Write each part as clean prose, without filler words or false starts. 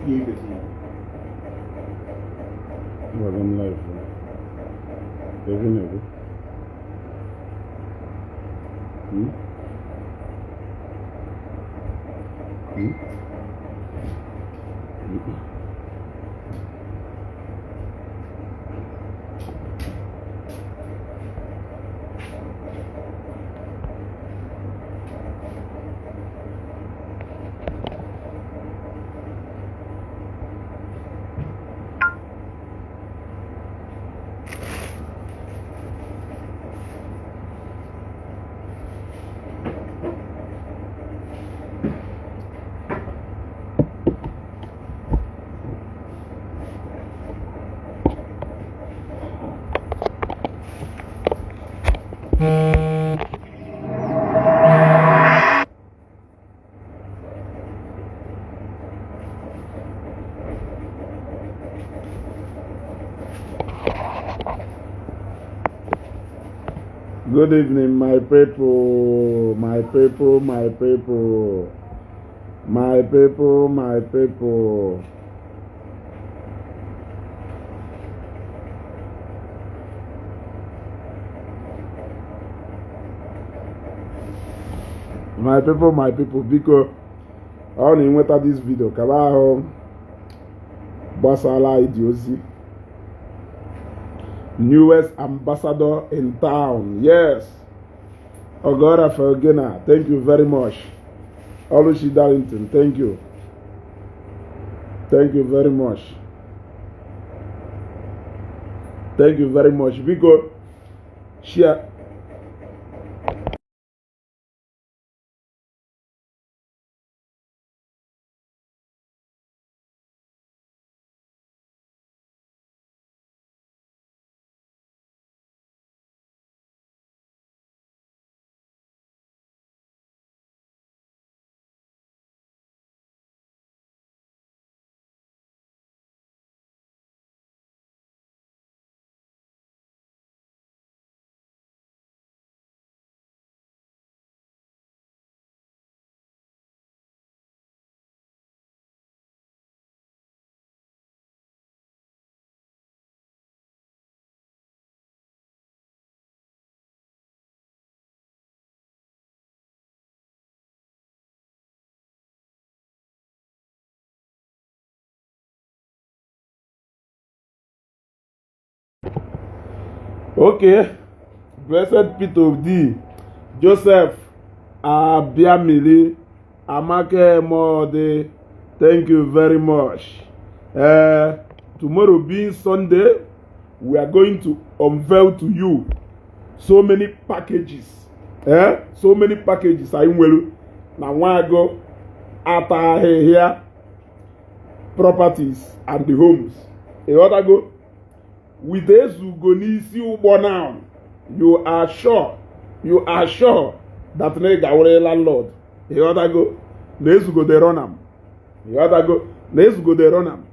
I'm live. Every Good evening, my people, my people, my people, my people, my people. My people, because I only went at this video, Kabaho, Basala idiocy. Newest ambassador in town. Yes. Ogora Felgena, thank you very much. Olushi Darlington, thank you. Thank you very much. Thank you very much. Because share. Okay, blessed Peter of D, Joseph, Abiamili, Amake Mode, thank you very much. Tomorrow being Sunday, we are going to unveil to you so many packages. So many packages. I will now want to go at here properties and the homes. You want to go? With this Ugonisi Ubo now, you are sure that nigga will landlord. You ought to go. Let's go there on them. You ought to go. Let's go there on them.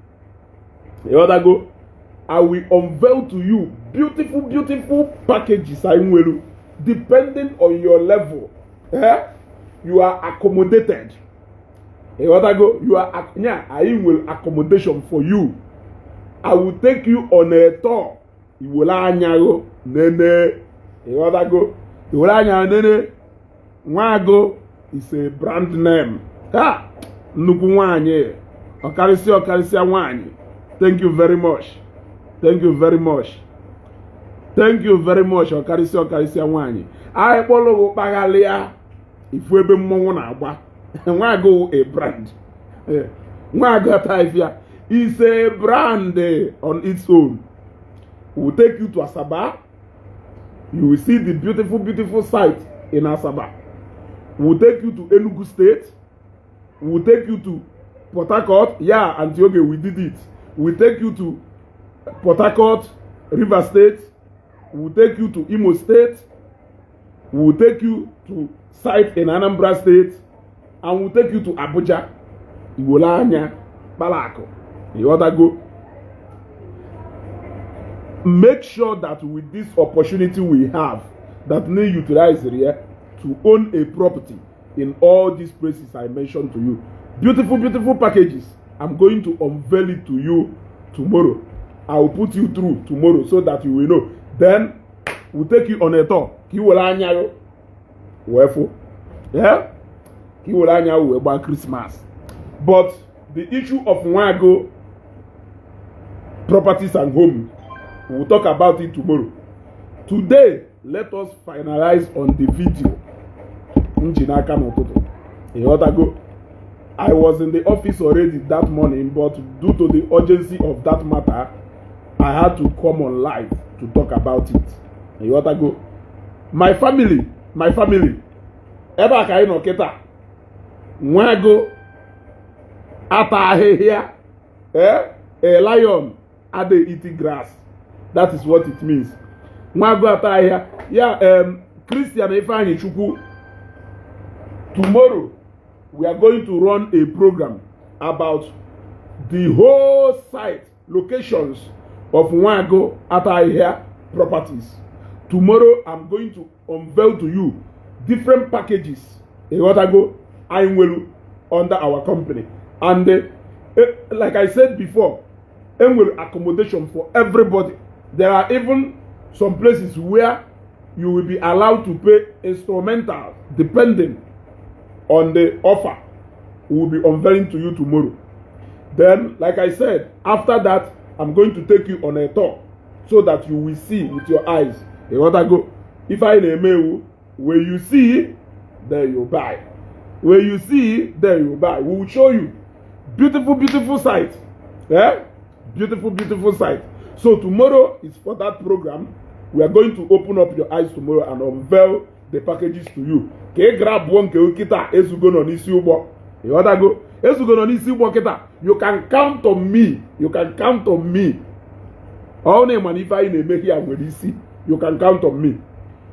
You ought to go. I will unveil to you beautiful packages. I will, depending on your level. You are accommodated. You ought to go. You are I will accommodation for you. I will take you on a tour. Iwolanyago nene. You ought to go. Iwolanyago nene. Wago is a brand name. Nukuwanye. Okarisia wanye. Thank you very much. Thank you very much. Thank you very much. Okarisia wanye. I follow Bagalia. If we be mongo na agba. Wago a brand. Wago taifia. It's a brand on its own. We'll take you to Asaba. You will see the beautiful site in Asaba. We'll take you to Enugu State. We'll take you to Port Harcourt. Yeah, Antioch, we did it. We'll take you to Port Harcourt, River State. We'll take you to Imo State. We'll take you to site in Anambra State. And we'll take you to Abuja, Iwolanya, Balako. You ought to go. Make sure that with this opportunity we have, that may utilize here to own a property in all these places I mentioned to you. Beautiful packages. I'm going to unveil it to you tomorrow. I will put you through tomorrow so that you will know. Then we'll take you on a tour. You will anyayo. Wherefore, yeah, you will anyayo about Christmas. But the issue of Nwago properties and home, we'll talk about it tomorrow. Today, let us finalize on the video. I was in the office already that morning, but due to the urgency of that matter, I had to come on live to talk about it. My family, eba ka ino kita, Nwago ata here, a lion ade eating grass. That is what it means. Nwago ata here, yeah, Christian Ifeanyi Chukwu. Tomorrow, we are going to run a program about the whole site, locations of Nwago Atahia properties. Tomorrow, I'm going to unveil to you different packages under our company. And like I said before, accommodation for everybody. There are even some places where you will be allowed to pay instrumental, depending on the offer we will be unveiling to you tomorrow. Then, like I said, after that, I'm going to take you on a tour so that you will see with your eyes. If I name you, where you see, there you buy. Where you see, there you buy. We will show you beautiful, beautiful sight. Yeah? Beautiful, beautiful sight. So tomorrow is for that program. We are going to open up your eyes tomorrow and unveil the packages to you. You can count on me. You can count on me. You can count on me.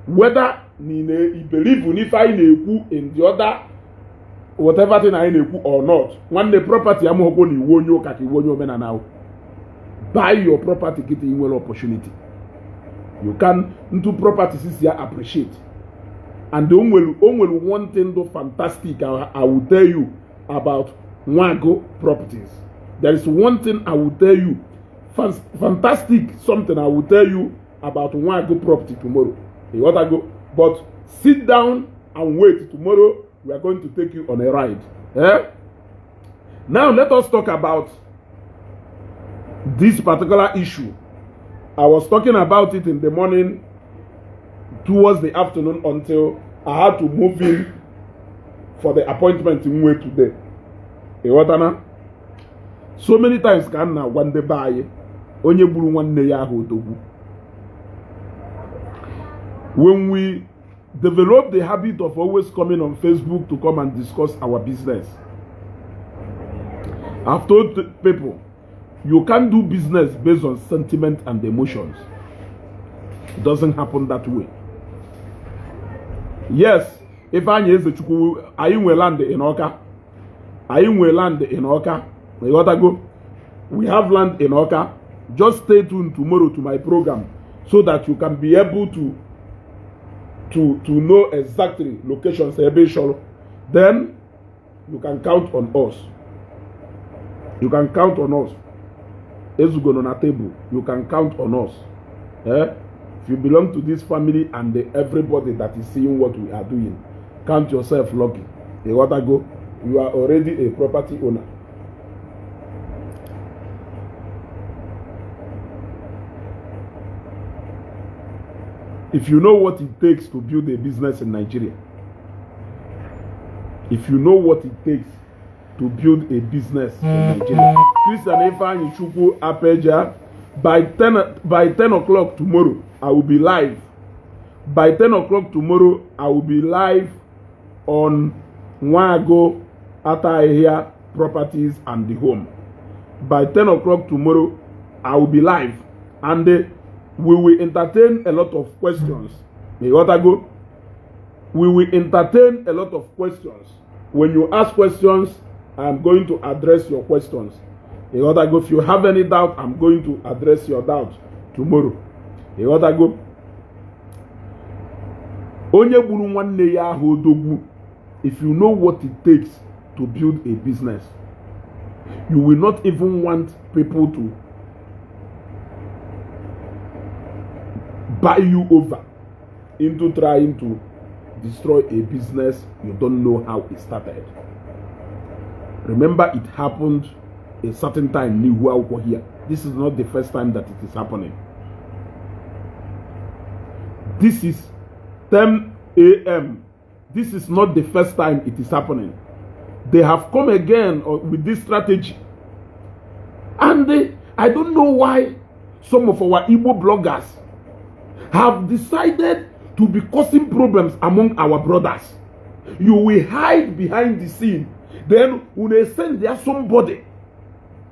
Whether you believe in the other whatever thing I know or not. When the property buy your property, get a well opportunity. You can into properties here appreciate. And the only one thing though fantastic I will tell you about Nwago properties. There is one thing I will tell you, fantastic something I will tell you about Nwago property tomorrow. You want to go? But sit down and wait. Tomorrow we are going to take you on a ride. Now let us talk about this particular issue. I was talking about it in the morning, towards the afternoon, until I had to move in for the appointment in way today. So many times can now one day buy onye buru one day when we develop the habit of always coming on Facebook to come and discuss our business, I've told people, you can't do business based on sentiment and emotions. It doesn't happen that way. Yes, if I is the Chukwu, I will land in Oka. I will land in Oka. You gotta go. We have land in Oka. Just stay tuned tomorrow to my program so that you can be able to know exactly locations. Then you can count on us. You can count on us. As you go on a table, you can count on us. If you belong to this family and everybody that is seeing what we are doing, count yourself lucky. You gotta go. You are already a property owner. If you know what it takes to build a business in Nigeria, if you know what it takes to build a business in Nigeria, Christian Ifeanyi Chukwu Apeja, by 10 o'clock tomorrow, I will be live. By 10 o'clock tomorrow, I will be live on Nwago Atahia Properties and the Home. By 10 o'clock tomorrow, I will be live. And we will entertain a lot of questions. We will entertain a lot of questions. When you ask questions, I'm going to address your questions. If you have any doubt, I'm going to address your doubt tomorrow. If you know what it takes to build a business, You will not even want people to buy you over into trying to destroy a business you don't know how it started. Remember, it happened a certain time here. This is not the first time that it is happening. This is 10 a.m. This is not the first time it is happening. They have come again with this strategy. And I don't know why some of our Igbo bloggers have decided to be causing problems among our brothers. You will hide behind the scene. Then when they send there somebody,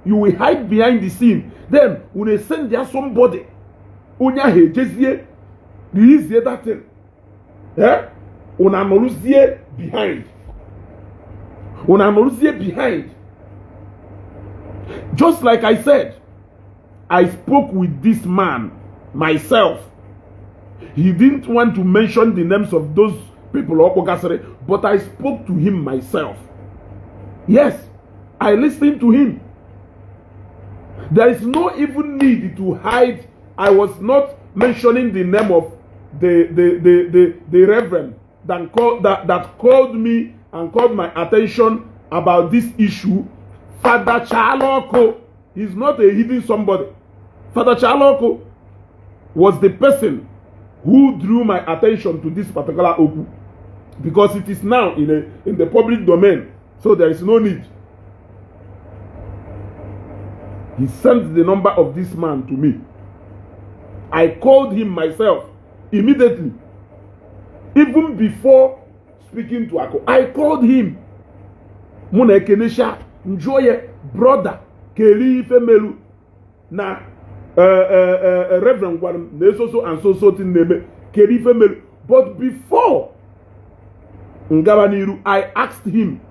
you will hide behind the scene. Then when they send there somebody, unya hejezie, release that thing. Unanoluzie behind. Unanoluzie behind. Just like I said, I spoke with this man myself. He didn't want to mention the names of those people, but I spoke to him myself. Yes, I listened to him. There is no even need to hide. I was not mentioning the name of the reverend that called me and called my attention about this issue. Father Chaloko is not a hidden somebody. Father Chaloko was the person who drew my attention to this particular oku, because it is now in the public domain, so there is no need. He sent the number of this man to me. I called him myself immediately, even before speaking to Akwa. I called him. Muna Kenesha Njoye brother Keri Femelu na Reverend Gwadam Nesoso and so name Keri Femelu. But before Ngabaniru, I asked him,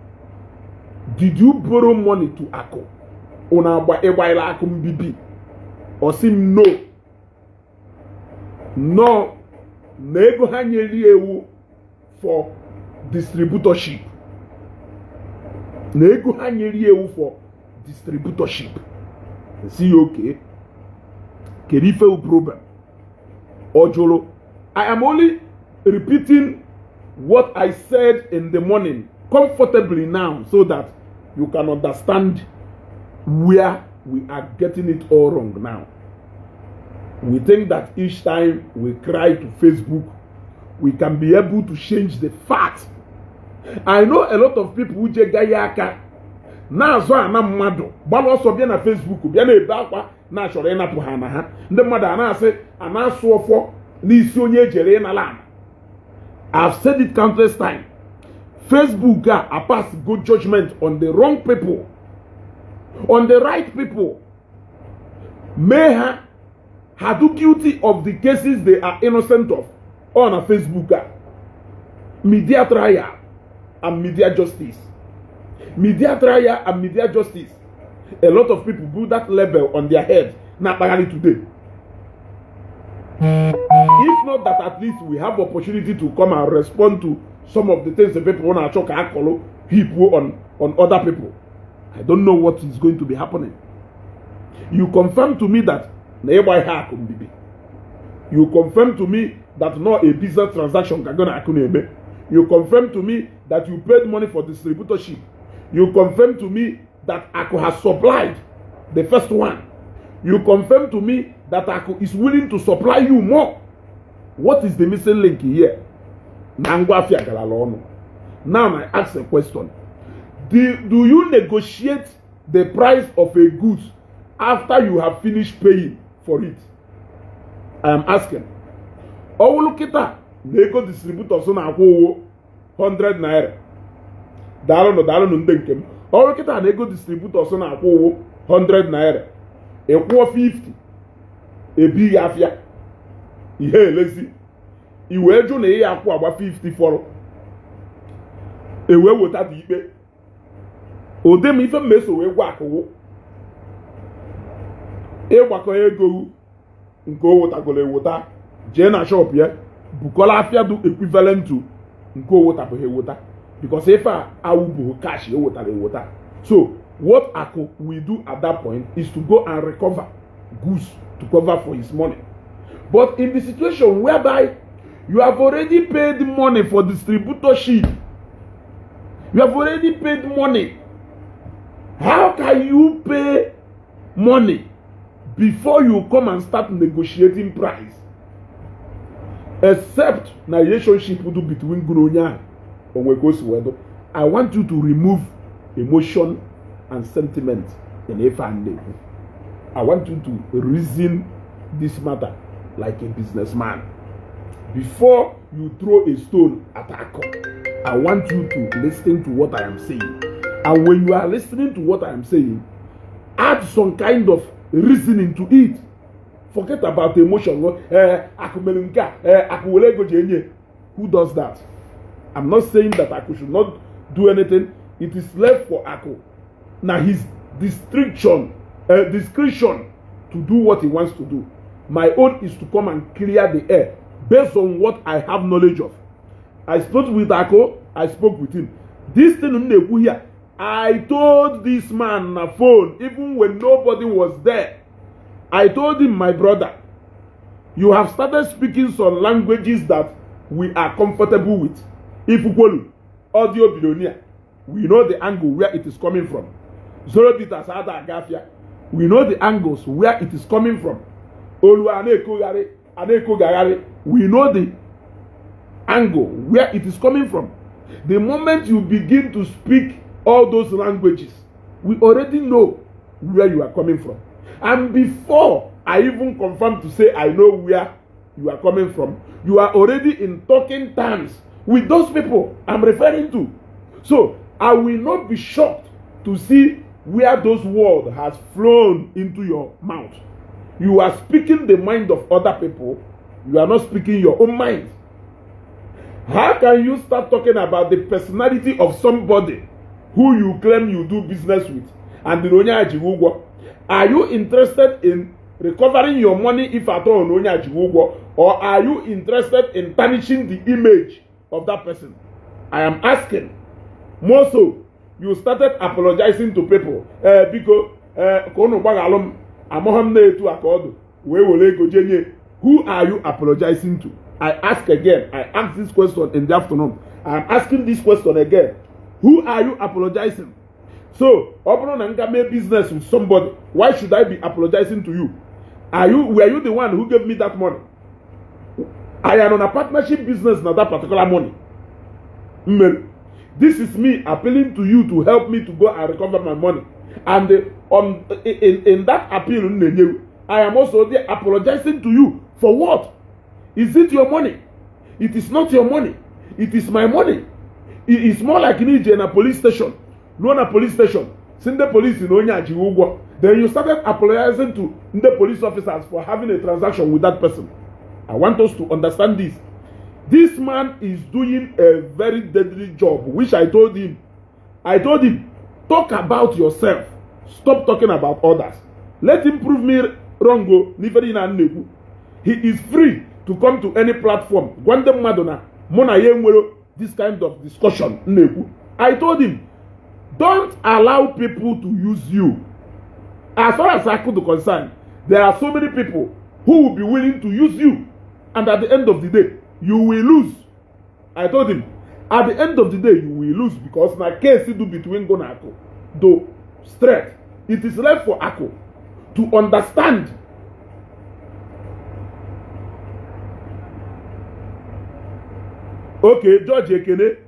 did you borrow money to Akwa? Ona Ewaila Akum Bibi? Or sim no. No. Nego Hanyeli for distributorship. Nego Hanyeli for distributorship. See, okay. Kerife problem. Ojolo. I am only repeating what I said in the morning comfortably now, so that you can understand where we are getting it all wrong now. We think that each time we cry to Facebook, we can be able to change the fact. I know a lot of people who just gayaka. Na zo ana mmadu gbalo so bia na Facebook bia na ebe akwa na choro ina pu ha na ha ndị mmadu ana ase ana so ofo n'isi onye ejere na land. I've said it countless times. Facebook pass good judgment on the wrong people, on the right people. May have do guilty of the cases they are innocent of on a Facebook. Media trial and media justice. Media trial and media justice. A lot of people do that label on their head. Not today. If not that, at least we have opportunity to come and respond to some of the things the people want to talk people on other people. I don't know what is going to be happening. You confirm to me that you confirm to me that not a business transaction can go to. You confirm to me that you paid money for distributorship. You confirm to me that Akwa has supplied the first one. You confirm to me that Akwa is willing to supply you more. What is the missing link here? Now I ask a question. Do you negotiate the price of a goods after you have finished paying for it? I am asking. Oh, look at that. Nego distributor so na 100 naira. Dalo no ndenkem. Oh, look at that. Nego distributor so na 100 naira. Ekwo 50. Ebi afia. Ihe elezi. Iwe eju na ya akwa agba 50 foro. Ewe wota di ikpe. Odem ife mmeso we gwa akwo. Egbako ego nke owotagolo ewota. Je na shop ya. Bukola afia do equivalent to nke owota bo ewota. Because if I will cash ewota. So What Akwa will do at that point is to go and recover goods to cover for his money. But in the situation whereby you have already paid money for distributorship, you have already paid money. How can you pay money before you come and start negotiating price? Except na relationship between Gunonya and Wekosiwedo. I want you to remove emotion and sentiment in a family. I want you to reason this matter like a businessman. Before you throw a stone at Akwa, I want you to listen to what I am saying. And when you are listening to what I am saying, add some kind of reasoning to it. Forget about emotion. Who does that? I'm not saying that Akwa should not do anything. It is left for Akwa. Now his discretion to do what he wants to do. My own is to come and clear the air based on what I have knowledge of. I spoke with Akwa. I spoke with him. This thing here, I told this man on the phone, even when nobody was there. I told him, my brother, you have started speaking some languages that we are comfortable with. If you audio billionaire, we know the angle where it is coming from. Zollo Peters Ada Agafia, we know the angles where it is coming from. We know the angle where it is coming from. The moment you begin to speak all those languages, we already know where you are coming from. And before I even confirm to say I know where you are coming from, you are already in talking terms with those people I'm referring to. So I will not be shocked to see where those words has flown into your mouth. You are speaking the mind of other people. You are not speaking your own mind. How can you start talking about the personality of somebody who you claim you do business with? And the Nonya Ajigugwa, are you interested in recovering your money if at all Nonya Ajigugwa, or are you interested in tarnishing the image of that person? I am asking. More so, you started apologizing to people because who are you apologizing to? I ask again. I asked this question in the afternoon. I am asking this question again. Who are you apologizing? So, open and business with somebody. Why should I be apologizing to you? Were you the one who gave me that money? I am on a partnership business, not that particular money. This is me appealing to you to help me to go and recover my money. And in that appeal, I am also there apologizing to you for what? Is it your money? It is not your money. It is my money. It is more like in a police station. No, a police station. Send the police in Onya Jiwugwa. Then you started apologizing to the police officers for having a transaction with that person. I want us to understand this. This man is doing a very deadly job, which I told him, talk about yourself. Stop talking about others. Let him prove me wrong. He is free to come to any platform. This kind of discussion. I told him, don't allow people to use you. As far as I could concern, there are so many people who will be willing to use you. And at the end of the day, you will lose. I told him, at the end of the day, you will lose because my case is between Go and Akwa. Though straight, it is left for Akwa to understand. Okay, George Ekene,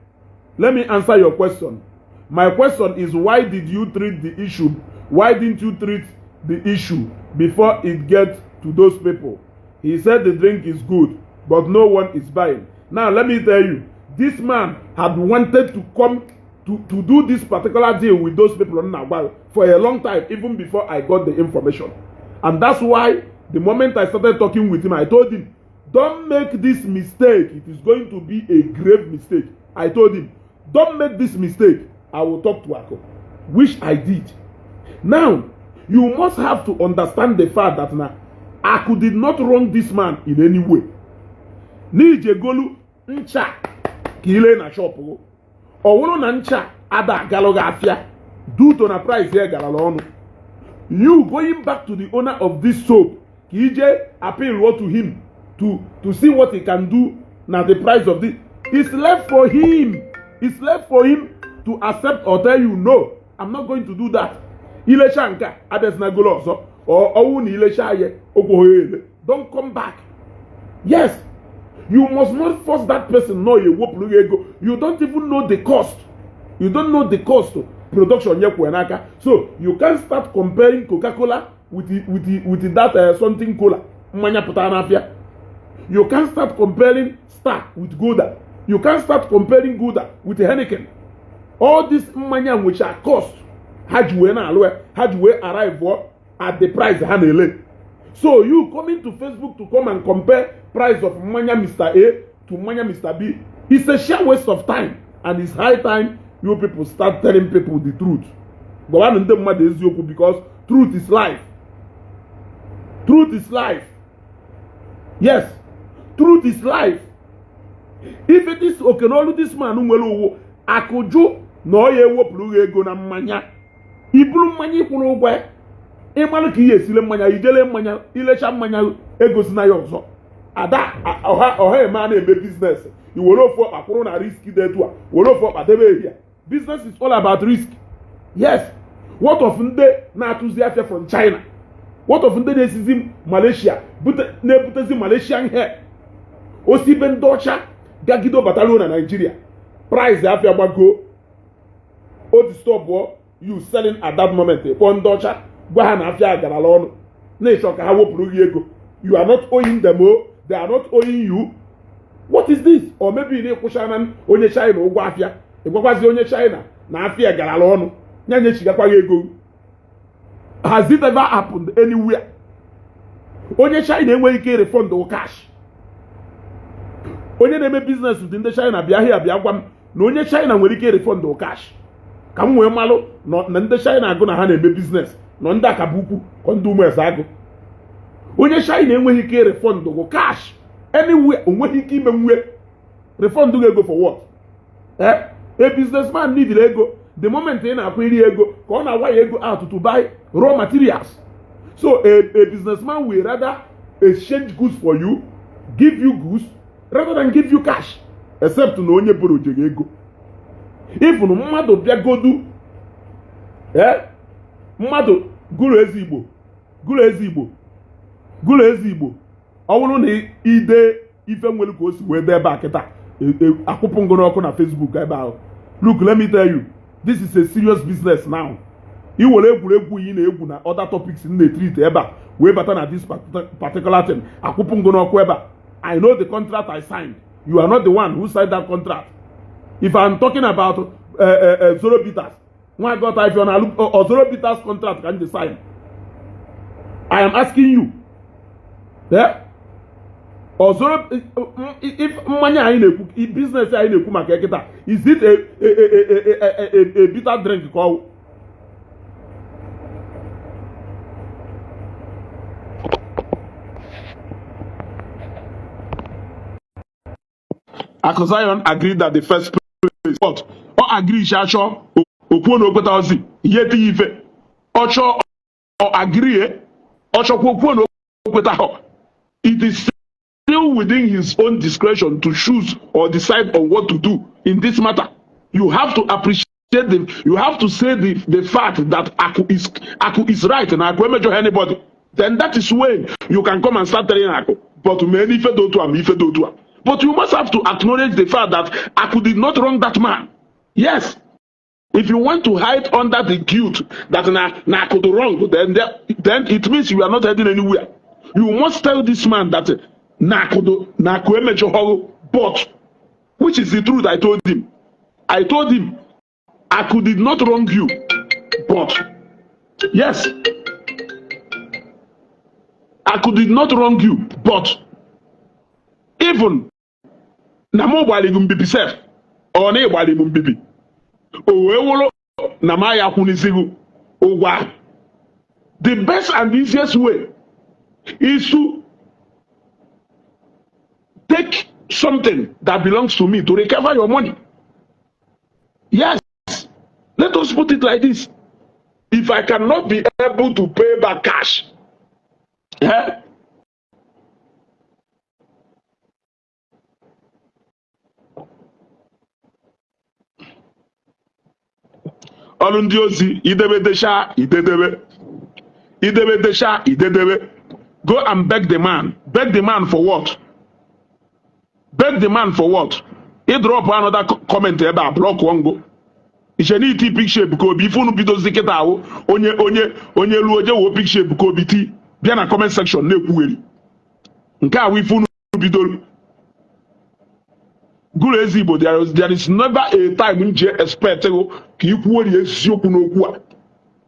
let me answer your question. My question is, why did you treat the issue? Why didn't you treat the issue before it gets to those people? He said the drink is good, but no one is buying. Now, let me tell you, this man had wanted to come to do this particular deal with those people for a long time, even before I got the information. And that's why the moment I started talking with him, I told him, don't make this mistake. It is going to be a grave mistake. I told him, don't make this mistake. I will talk to Akwa, which I did. Now, you must have to understand the fact that now, Akwa did not wrong this man in any way. Nije golu ncha kile na shop o wuru na ncha ada galoga afia due to na price here garala ọnụ. You going back to the owner of this soap, KJ appeal what to him to see what he can do. Now the price of this, it's left for him. It's left for him to accept or tell you no, I'm not going to do that. Ilesha nka ades na golo ọzọ or owu ni ilesha ye ogbohoyele. Don't come back. Yes, you must not force that person know you whoop ego. You don't even know the cost. You don't know the cost of production yekwenaka. So you can't start comparing Coca-Cola with that something cola. Mmanya pụtara n'afịa. You can't start comparing Star with Gouda. You can't start comparing Gouda with Heineken. All these mmanya which are cost, had you arrive at the price hand. So you coming to Facebook to come and compare price of mmanya Mr. A to mmanya Mr. B. It's a sheer waste of time, and it's high time you people start telling people the truth. Because truth is life. Truth is life. Yes, truth is life. If it is okay, no, this man akuju no ye wopulu ego na mmanya. Ibulu mmanya ikwuru ụgwọ. Ịmalụ ka ihe esile mmanya, ijele mmanya, ilecha mmanya ego si na ya ọzọ. Ada ọha eme a na-eme business. Iwere ofu ọkpa kwụrụ na risk dị etu a. Were ofu ọkpa debe ehia. Business is all about risk. Yes. What of ndị na-atụzi afịa from China? What of ndị na-esizi Malaysia? Na-ebutezi Malaysian hair. Osi ibe ndị ọcha gagido batalo na Nigeria. Price afịa gbago. Old stop you selling at that moment. For ndị ọcha gwa ha na afịa garala ọnụ. Na-ịchọ ka ha wepụrụ gị ego. You are not owing them. They are not owing you. What is this? Or maybe na-ekwụcha na onye China ụgwọ afịa. Ịgwakwazi onye China na afịa garala ọnụ. Nyanye chigakwa ego. Has it ever happened anywhere? Onye China enweghị ike refund o cash. Onye na-eme business with ndị China bịa hịa bịa gwa m na onye China nwere ike refund o cash. Ka m wee malụ na ndị China agụ na ha na-eme business na ndị akabukwu ka ndị ụmụ eze agụ. Onye China enweghị ike refund o cash anywhere, onweghị ike ime nwe refund go ego for what? A businessman need ego. The moment ị na-akwụ iri ego ka ọ na-awa ya ego out to buy raw materials. So a businessman will rather exchange goods for you, give you goods rather than give you cash, except na onye buru je ego. If no mmadụ bịa godu mmadụ gụrụ ezi Igbo ọ bụrụ na ide ife nwere ka o si wee debe akịta akwụpụ ngoro ọkụ na Facebook ebe ahụ. Look, let me tell you, this is a serious business now. You will egwuregwu yi na-egwu na other topics in the treat ebe a wee bata na this particular thing akwụpụ ngoro ọkụ ebe a. I know the contract I signed. You are not the one who signed that contract. If I'm talking about Zollo Bitters, why God if you want to look or Zollo Bitters contract can you sign? I am asking you. Yeah? Or Zollo if mmanya anyị na-ekwu business anyị na-ekwu maka ekita, is it a bitter drink called? Akosayon agreed that the first place, but or agree Shasho, Okuno Okutazi, yet ife, Ocho or agree, Ocho Okuno Okutaho. It is still within his own discretion to choose or decide on what to do in this matter. You have to appreciate you have to say the fact that Aku is right and Aku measure anybody. Then that is when you can come and start telling Aku. But many ife do to am, ife do to am. But you must have to acknowledge the fact that Aku did not wrong that man. Yes. If you want to hide under the guilt that Aku do wrong, then it means you are not heading anywhere. You must tell this man that Naku emejo, but which is the truth I told him. I told him Aku did not wrong you, but yes, Aku did not wrong you, but even na mo gbali gum bibi sef or na gbali gum bibi o we wolo na ma ya kwunisigu ogwa. The best and easiest way is to take something that belongs to me to recover your money. Yes, let us put it like this. If I cannot be able to pay back cash, eh? Ọrụ ndị ozi idebedesha idedebe idebedesha idedebe. Go and beg the man. Beg the man for what? Beg the man for what? He drop another comment ebe a block one go. Iche ni iti picture buko bi ifunu bido ziketa awo onye lu oje wo picture buko bi ti bia na comment section na ekwuweri. Nke a wo ifunu bido guru ezi Igbo, there is never a time nje expect ka ikwuweri eziokwu n'okwu a.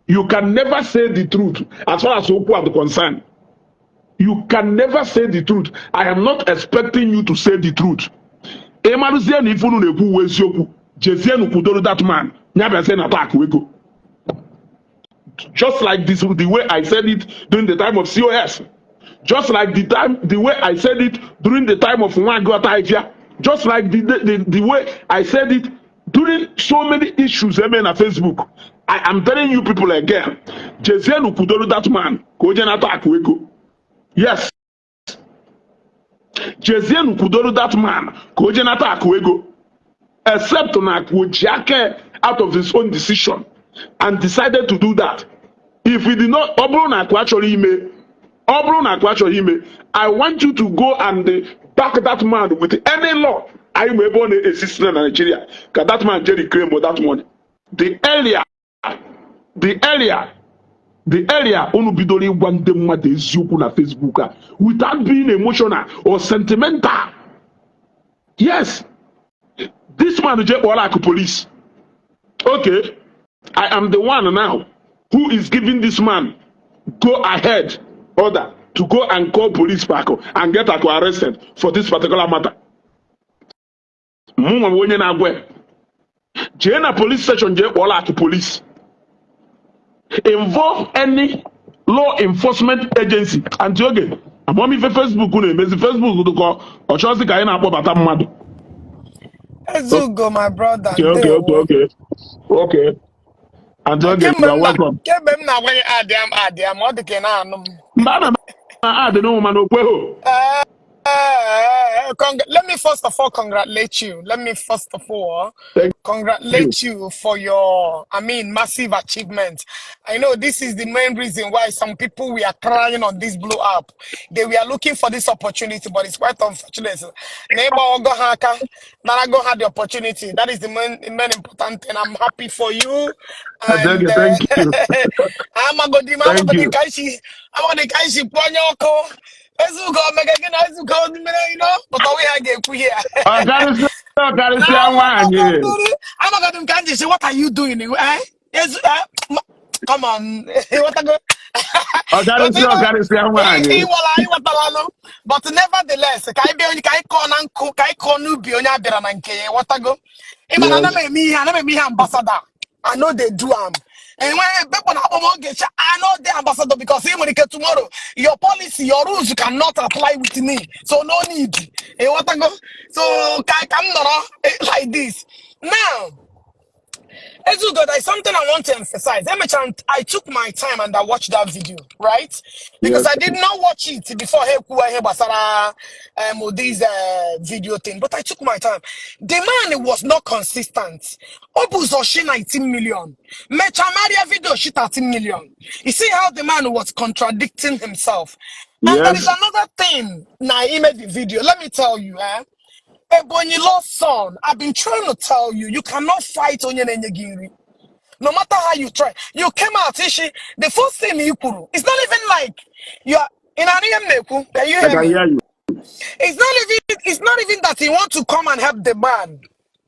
You can never say the truth as far as okwu are concerned. You can never say the truth. I am not expecting you to say the truth. Emaruzie na ifunu na-ekwu uwe eziokwu. Jezie n'ukwudoro that man. Nyabia say na attack wego. Just like this, the way I said it during the time of COS. Just like the way I said it during the time of Nwagota Ifia. Just like the way I said it during so many issues on Facebook. I am telling you people again. Jezie n'ukwudoro that man. Koje na attack wego. Yes. Jezie n'ukwudoro that man. Koje na attack wego. Except na Akwa out of his own decision and decided to do that. If he did not, I want you to go and back that man with any law. I am able to assist in Nigeria. Because that man Jerry claim for that money. The earlier unu bidori gwande mmadụ eziokwu na Facebook without being emotional or sentimental. Yes. This man is like police. Okay, I am the one now who is giving this man go ahead order to go and call police back and get Akwa arrested for this particular matter. Muma wenye na agwe. Jena police station je like police. Involve any law enforcement agency. And again, I'm on Facebook Facebook to call or choose ka ina akpọ bata mmadu. Ezugo, my brother. Okay. And again, you are welcome. Kebem na when Adam, what the can Mbana no man okweho. Let me first of all congratulate you. Congratulate you for your, massive achievement. I know this is the main reason why some people we are crying on this blow up. They were looking for this opportunity, but it's quite unfortunate. Neighbor go haka, Narago had the opportunity. That is the main important thing. I'm happy for you. And Thank you. I'm going to Ezugo, but we have here. I'm going to say, what are you doing? Come on. But nevertheless, ambassador. I know they do. And when people I know the ambassador because even when tomorrow, your policy, your rules, you cannot apply with me. So no need. So come like this. Now, Ezugo, there's something I want to emphasize. I took my time and I watched that video, right? Because I did not watch it before this video thing, but I took my time. The man was not consistent. Obuzoshi 19 million. Mechamaria video she 13 million. You see how the man was contradicting himself. And there is another thing. Now, he made the video. Let me tell you, Ebonyilo's son, I've been trying to tell you, you cannot fight on your Giri. No matter how you try. You came out, Ishi, the first thing you could do, it's not even like you are in an Neku. Can you hear me? It's not even that he wants to come and help the man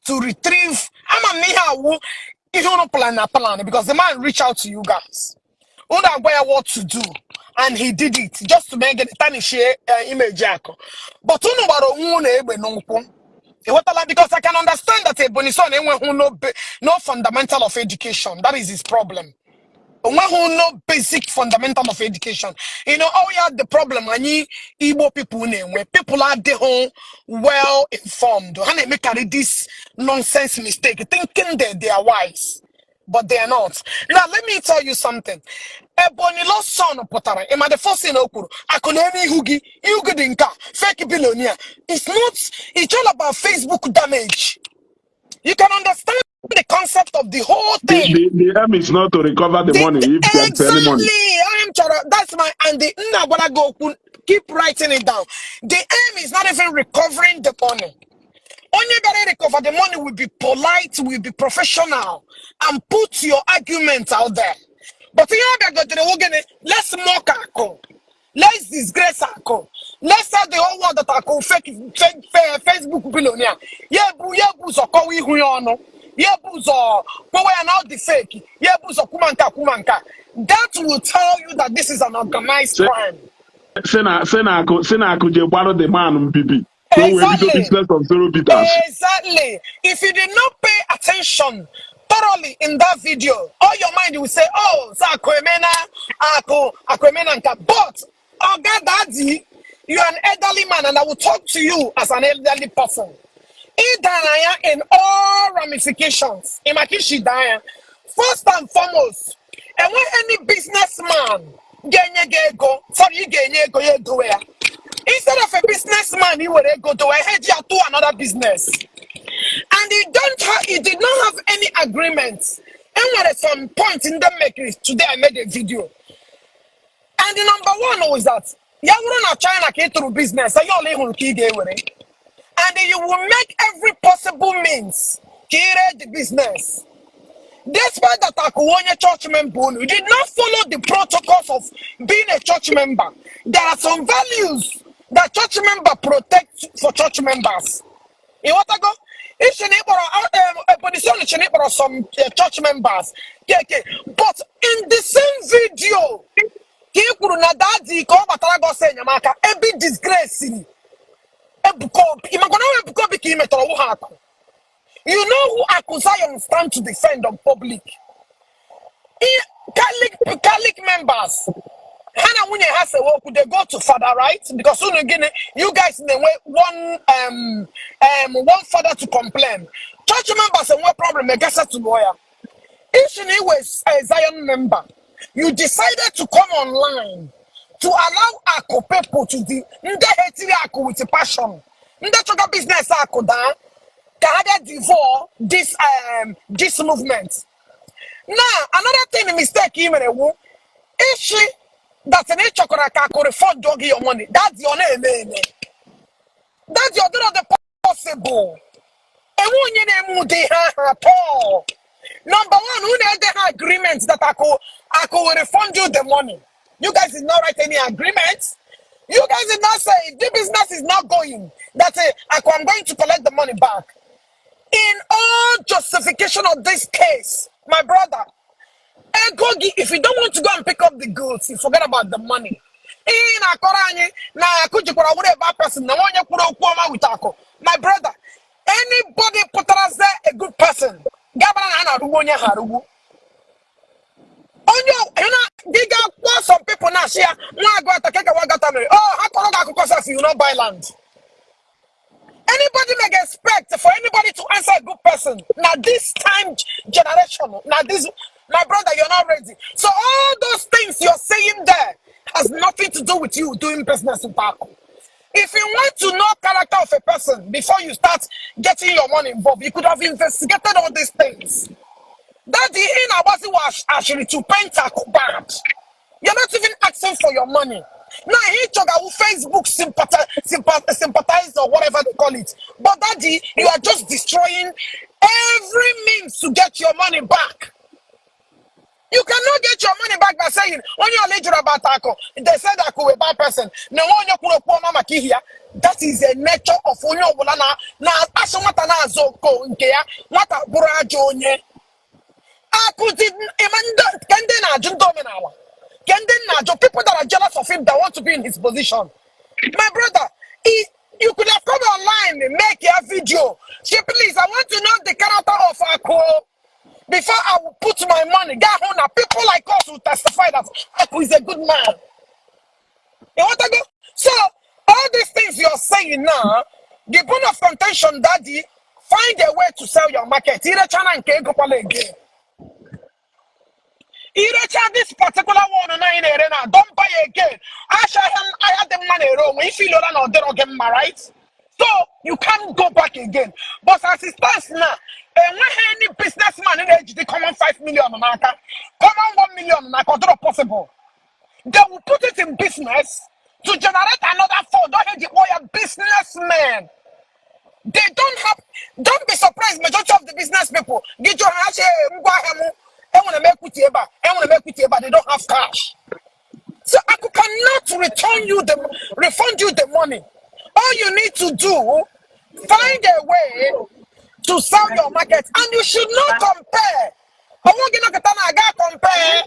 to retrieve. I'm a Miha, if you don't plan a plan, because the man reached out to you guys. Unaware what to do. And he did it just to make it tarnish image. But because I can understand that a bonison who no fundamental of education. That is his problem. Who no basic fundamental of education. You know, how we had the problem when Igbo people where people are the home well informed. And they make this nonsense mistake, thinking that they are wise. but they are not. Now, let me tell you something. Ebonilo son potara. Am I the first thing okuru? Akonemi hugi dinka fake billionaire. It's not. It's all about Facebook damage. You can understand the concept of the whole thing. The aim is not to recover the money if there's any money. That's my and the Nabana go keep writing it down. The aim is not even recovering the money. Only better recover the money will be polite, will be professional, and put your arguments out there. But let's mock Akko. Let's disgrace Akko. Let's tell the whole world that Akko fake Facebook billionaire. Yebu so kowi huyono. Yebu so kowe now the fake. Yebu so kumanka. That will tell you that this is an organized crime. Sena could borrow the man bibi. Exactly. Business of zero bitters. Exactly. If you did not pay attention thoroughly in that video, all your mind will say, oh, but Oga Daddy, you are an elderly man, and I will talk to you as an elderly person. In all ramifications, first and foremost, and when any businessman instead of a businessman, he would go to another business. And he did not have any agreements. And at some point in the making, today I made a video. And the number one was that you will China came through business, and you will make every possible means to create the business. Despite that Akuwonya church member, you did not follow the protocols of being a church member. There are some values that church member protect for church members. You want to go? If you need some church members, but in the same video, every disgrace. You know who Akuzion stand to defend on public? Catholic members. Hannah Winnie has a work, they go to father, right? Because soon again, you guys they wait one father to complain. Church members and what problem? I guess to lawyer. If you was a Zion member, you decided to come online to allow Akko people to do Akko with a passion. Nda business Akko down. Before this movement. Now another thing mistake if she that's an could afford doggy your money. That's your name. That's your the possible. And when you name Paul. Number one, who had the agreements that I could refund you the money. You guys did not write any agreements. You guys did not say if the business is not going, that I'm going to collect the money back. In all justification of this case, my brother, if you don't want to go and pick up the goods, you forget about the money. My brother, anybody put us there a good person. Some people now share. Oh, how you not buy land? Anybody may expect for anybody to answer a good person. Now this time generation, now this, my brother, you're not ready. So all those things you're saying there has nothing to do with you doing business with Paco. If you want to know character of a person before you start getting your money involved, you could have investigated all these things. That the in was actually to paint a bad. You're not even asking for your money. Now he took our Facebook sympathize or whatever they call it. But daddy, you are just destroying every means to get your money back. You cannot get your money back by saying when you're later about Ako, they said Ako a bad person. No one you poor mama here. That is the nature of Onyo Bolana. Now Asomata Zoko Nkea, what a Burajonye. Ako did Kandena Jundominawa. People that are jealous of him that want to be in his position. My brother, you could have come online and make your video. Say, please, I want to know the character of Akko before I will put my money. People like us will testify that Akko is a good man. You want to go? So, all these things you're saying now, the bone of contention, daddy, find a way to sell your market. Again. This particular one on nine arena, don't buy again. I had the money wrong. If you don't know, they don't get my rights. So you can't go back again. But as it stands now, and when any businessman in age they come on 5 million America, come on 1 million America, possible. They will put it in business to generate another fund. Don't hate the oil businessmen. They don't be surprised, majority of the business people, get your hands I want to make with you, but they don't have cash. So I cannot refund you the money. All you need to do, find a way to sell your market, and you should not compare. I want to compare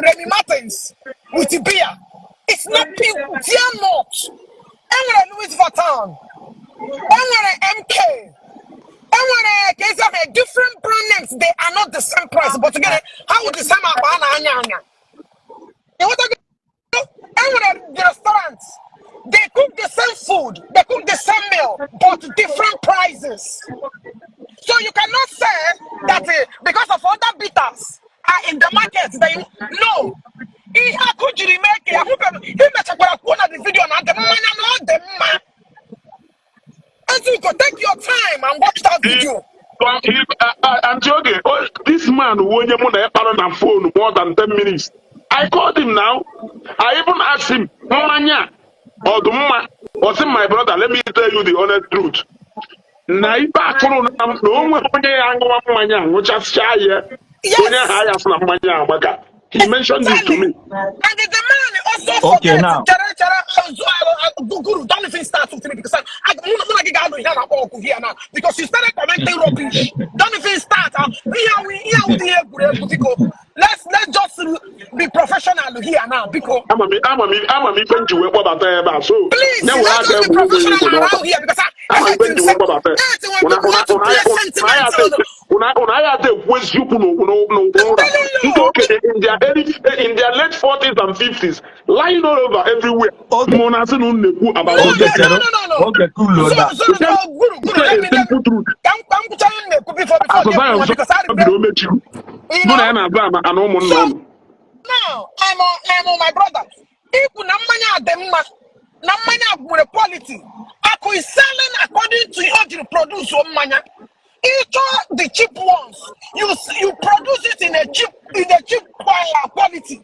Remy Martins with Ibia. It's not people, they are not. I'm Louis Vuitton. I'm MK. I want to different brand names. They are not the same price, but together, how would the same the restaurants? They cook the same food, they cook the same meal, but different prices. So you cannot say that because of other bitters are in the market, they no. How could you make it? He the video and the man. And you go take your time and watch that video. This man who on the phone more than 10 minutes. I called him now. I even asked him, Manya or Duma, or say my brother, let me tell you the honest truth. He mentioned this to me. And the man also Okay, forgets. now. Guru, don't even start with me because I'm not here now because you started commenting rubbish. Don't even start. Let's just be professional here now because I'm a me friend you work about that. So please let's just be professional around here because I hate him. In their late 40s and 50s, lying all over everywhere. Okay. No. Okay, cool. Guru, let me truth. Now, I'm on my brother. If Namanya with quality, I could selling according to how you produce your mania. Each of the cheap ones, you produce it in a cheap quality.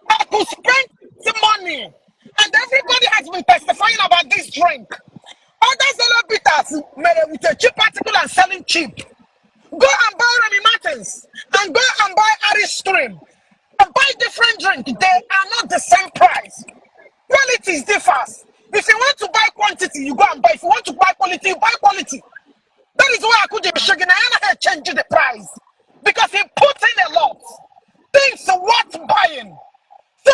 I could spend the money, and everybody has been testifying about this drink. Other Zollo bitters made it with a cheap article and selling cheap. Go and buy Remy Martins and go and buy Irish Stream and buy different drink. They are not the same price. Quality differs. If you want to buy quantity, you go and buy. If you want to buy quality, you buy quality. That is why I could change the price because he put in a lot. Things are worth buying. So,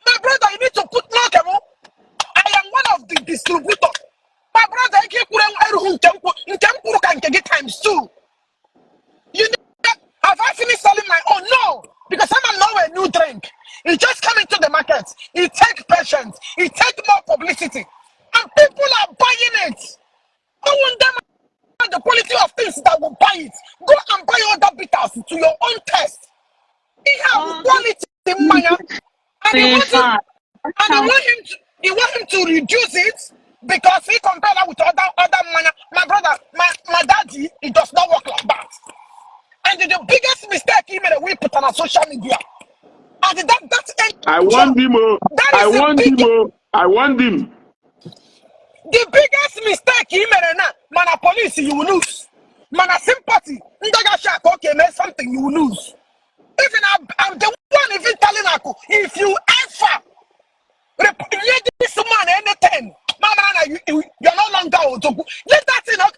my brother, you need to put no. I am one of the distributors. My brother, I can get times 2. You know, have I finished selling my own? No, because I'm now a new drink. It just come into the market. It takes patience. It takes more publicity, and people are buying it. I want them the quality of things that will buy it. Go and buy other bitters to your own taste. He have quality in Maya, and he want him to reduce it because he compare that with other Maya. My brother, my daddy, it does not work like that. And the biggest mistake he made, we put on social media. And I want him. I want him. The biggest mistake he made, man, a police, you will lose. Man, a sympathy, okay, make something, you will lose. Even I'm the one even telling Aku, if you ever let this man anything, man, you're no longer let that thing out.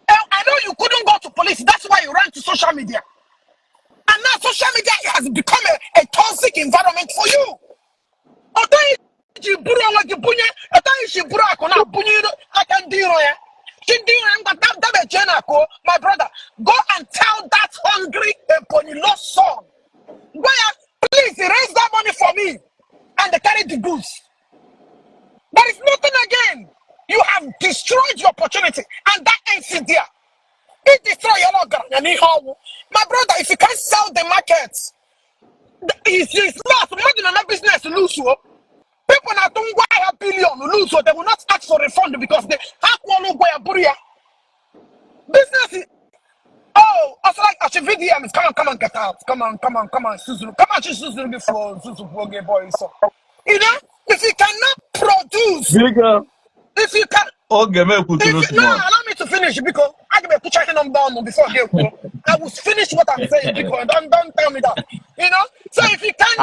I know you couldn't go to police, that's why you ran to social media. And now social media has become a toxic environment for you. My brother, go and tell that hungry lost son. Please raise that money for me and they carry the goods. There is nothing again. You have destroyed your opportunity, and that ends it there. It destroy your log. My brother, if you can't sell the market, it's lost. Imagine another business lose. People that don't buy a billion lose, so they will not ask for refund because they have one who buy a buria. Business is, oh, I was like, I should VDM is come on, get out. Come on, Suzu. Come on, Suzu before Suzu okay, boy. So, you know, if you cannot produce, if you can, no, allow me to finish because I can put your hand on down before I go. I will finish what I'm saying because don't tell me that. You know, so if you can,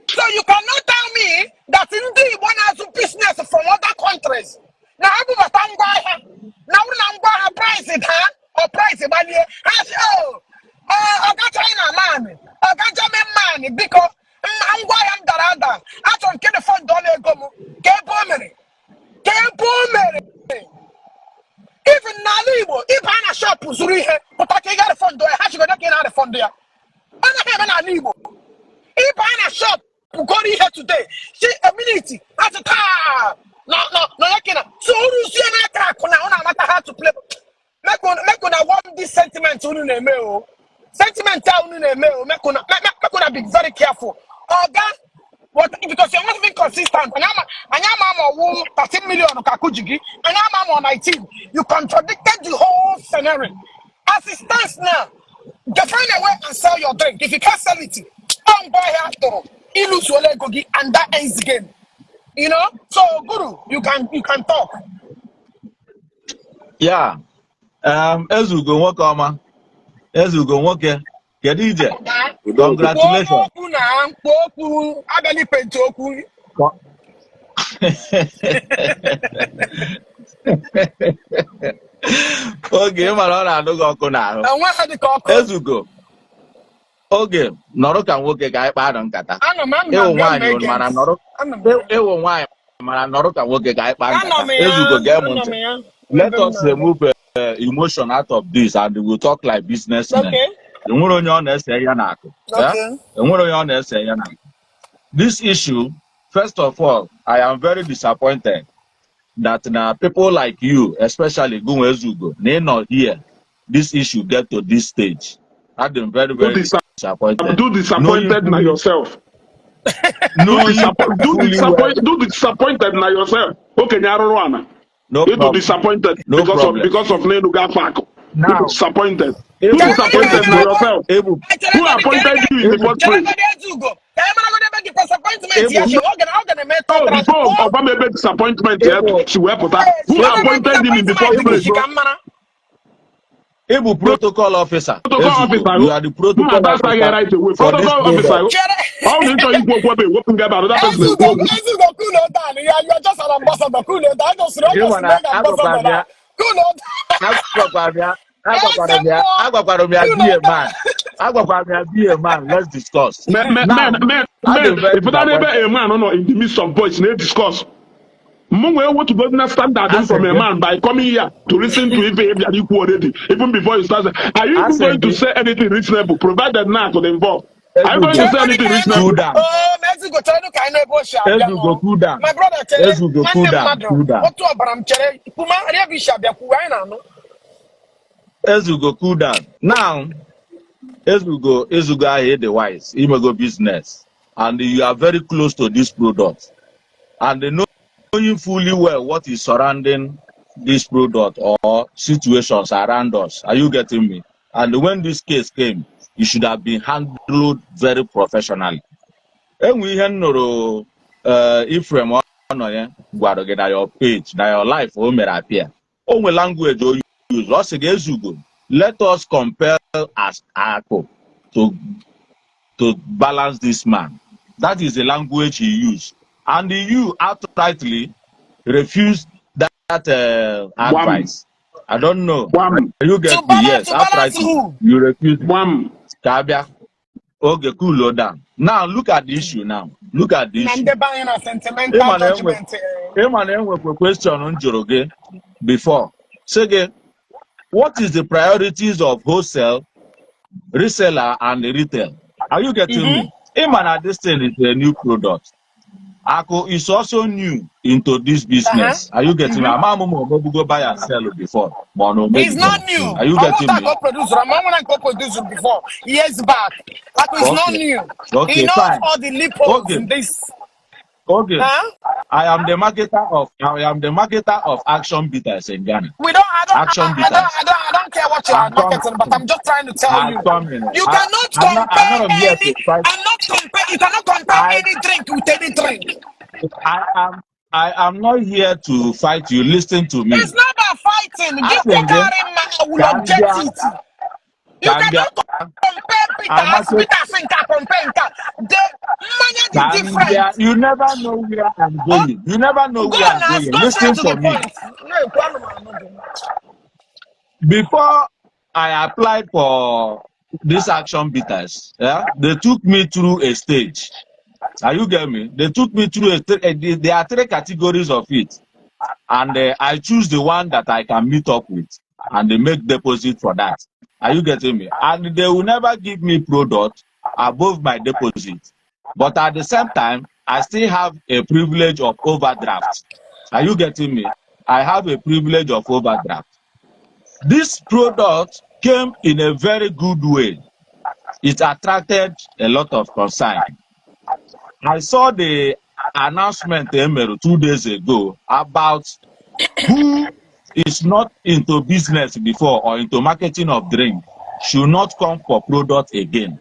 so you cannot tell me that indeed one has a business from other countries. Now I do now we price it, huh? Or price it, but I got China man, I got German man because I'm going darada. I don't get the fund dollar go. Can't even Nalibo, if I'm a shop, but I can't get a fund. I have to get out of fund there. I'm not even if I'm a shop, go here today. See a minute at a time. No, I cannot. So who see an attack now? No matter how to play. Make I want this sentiment to the mail. Sentiment down in the mail. Make I be very careful. What because you're not being consistent. And I'm 13 million of Kakujigi, and I'm on 19. You contradicted the whole scenario. As it stands now, just find a way and sell your drink. If you can't sell it, don't buy after all. You lose your leg, and that ends the game. You know? So Guru, you can talk. Yeah. Ezugo Nwokoma. Ezugo Nwoke. Kedije. Congratulations. Okay, mara na ọkụ na ahụ. Ezugo. Oge nọrọ ka nwoke ka anyị kpaa nkata. Ewu nwaanyị mara nọrọ. Ewu nwaanyị mara nọrọ ka nwoke ka anyị kpaa nkata. Ezugo ga-emu ntị. Let us remove emotion out of this and we will talk like businessmen. Enwere onye ọ na-ese ya n'akụ. Enwere onye ọ na-ese ya n'akụ. This issue, first of all, I am very disappointed that now people like you, especially Gunwe Ezugo, they not here. This issue get to this stage. I've been very disappointed. Do disappointed now yourself. No, do disappointed now yourself. Okay, Nyaruana. No you do disappointed no because of Nenuga Fako. Now, you disappointed. You disappointed now yourself. Who appointed you in the first place? Before Obama made disappointment, who appointed him in the first place? Igbo protocol officer. You are the protocol officer. Right away. Protocol officer. How do you know you go working about that person? You are just an ambassador. Cool down. Just ambassador. Be a man. Let's discuss. Man, if that ever a man in the midst of boys, they discuss. Mungwe want to go to standard from a man by coming here to listen to even equal already. Even before you start, are you even going to say anything reasonable? Provided not to involve. Are you going to say anything reasonable? Oh, Mexico, Ezugo, cool down. My brother, Ezugo, cool down. What to Abraham Chere? Puma, Rebisha, Yakuana. Ezugo, cool down. Now, Ezugo, I hate the wise. Imago business, and you are very close to this product, and they know you fully well what is surrounding this product or situations around us. Are you getting me? And when this case came, you should have been handled very professionally. And we had no Ephraim on your page, that your life will appear. Only language you use. Us against you. Let us compel as Akwa to balance this man. That is the language he used. And you outrightly refused that advice. I don't know. You get me? Yes, outrightly. You refused. Kabia. Okay, cool down. Now look at the issue now. Look at the issue. Emmanuel with a question on Joroge before. Say, what is the priorities of wholesale, reseller, and retail? Are you getting me? Emmanuel, this thing is a new product. Akwa is also new into this business. Are you getting me? I'm go buy and sell before, but no, It's maybe. not new. Are you I want getting that me? co-producer. I'm when I co-producer before years back. Akwa is not Okay. new. He Okay, knows fine. all the loopholes Okay. in this. Okay. Huh? I am the marketer of action bitters in Ghana. We don't. Action bitters. I don't care what you are I'm marketing, but coming. I'm just trying to tell I'm you. coming. You cannot I'm compare not here any. to fight. I'm not compare. You cannot compare I any drink with any drink. I am not here to fight you. Listen to me. It's not about fighting. I Give me think carry man. I will object Gambia, it. You Gambia, cannot compare I bitters. market Bitters and compare. The manner is different. Gambia. You never know where I'm Oh, going. You never know go where on, I'm going. ask. Go straight Listen to for the me. point. No, Before I applied for this action bitters, yeah, they took me through a stage. Are you getting me? They took me through there are 3 categories of it, and I choose the one that I can meet up with, and they make deposit for that. Are you getting me? And they will never give me product above my deposit, but at the same time, I still have a privilege of overdraft. Are you getting me? I have a privilege of overdraft. This product came in a very good way. It attracted a lot of concern. I saw the announcement 2 days ago about who is not into business before or into marketing of drink should not come for product again.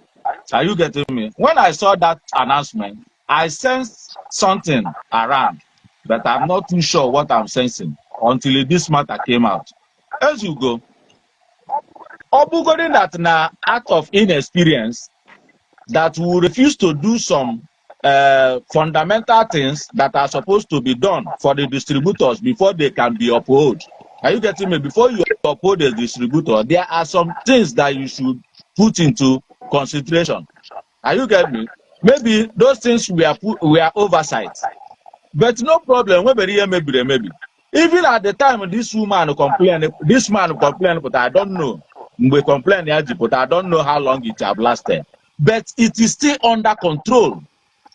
Are you getting me? When I saw that announcement, I sensed something around, but I'm not too sure what I'm sensing until this matter came out. As you go, Obugodin that na out of inexperience that will refuse to do some fundamental things that are supposed to be done for the distributors before they can be upheld. Are you getting me? Before you uphold the distributor, there are some things that you should put into consideration. Are you getting me? Maybe those things were oversight, but no problem. Maybe. Even at the time this man complained, but I don't know. We complain, but I don't know how long it have lasted. But it is still under control.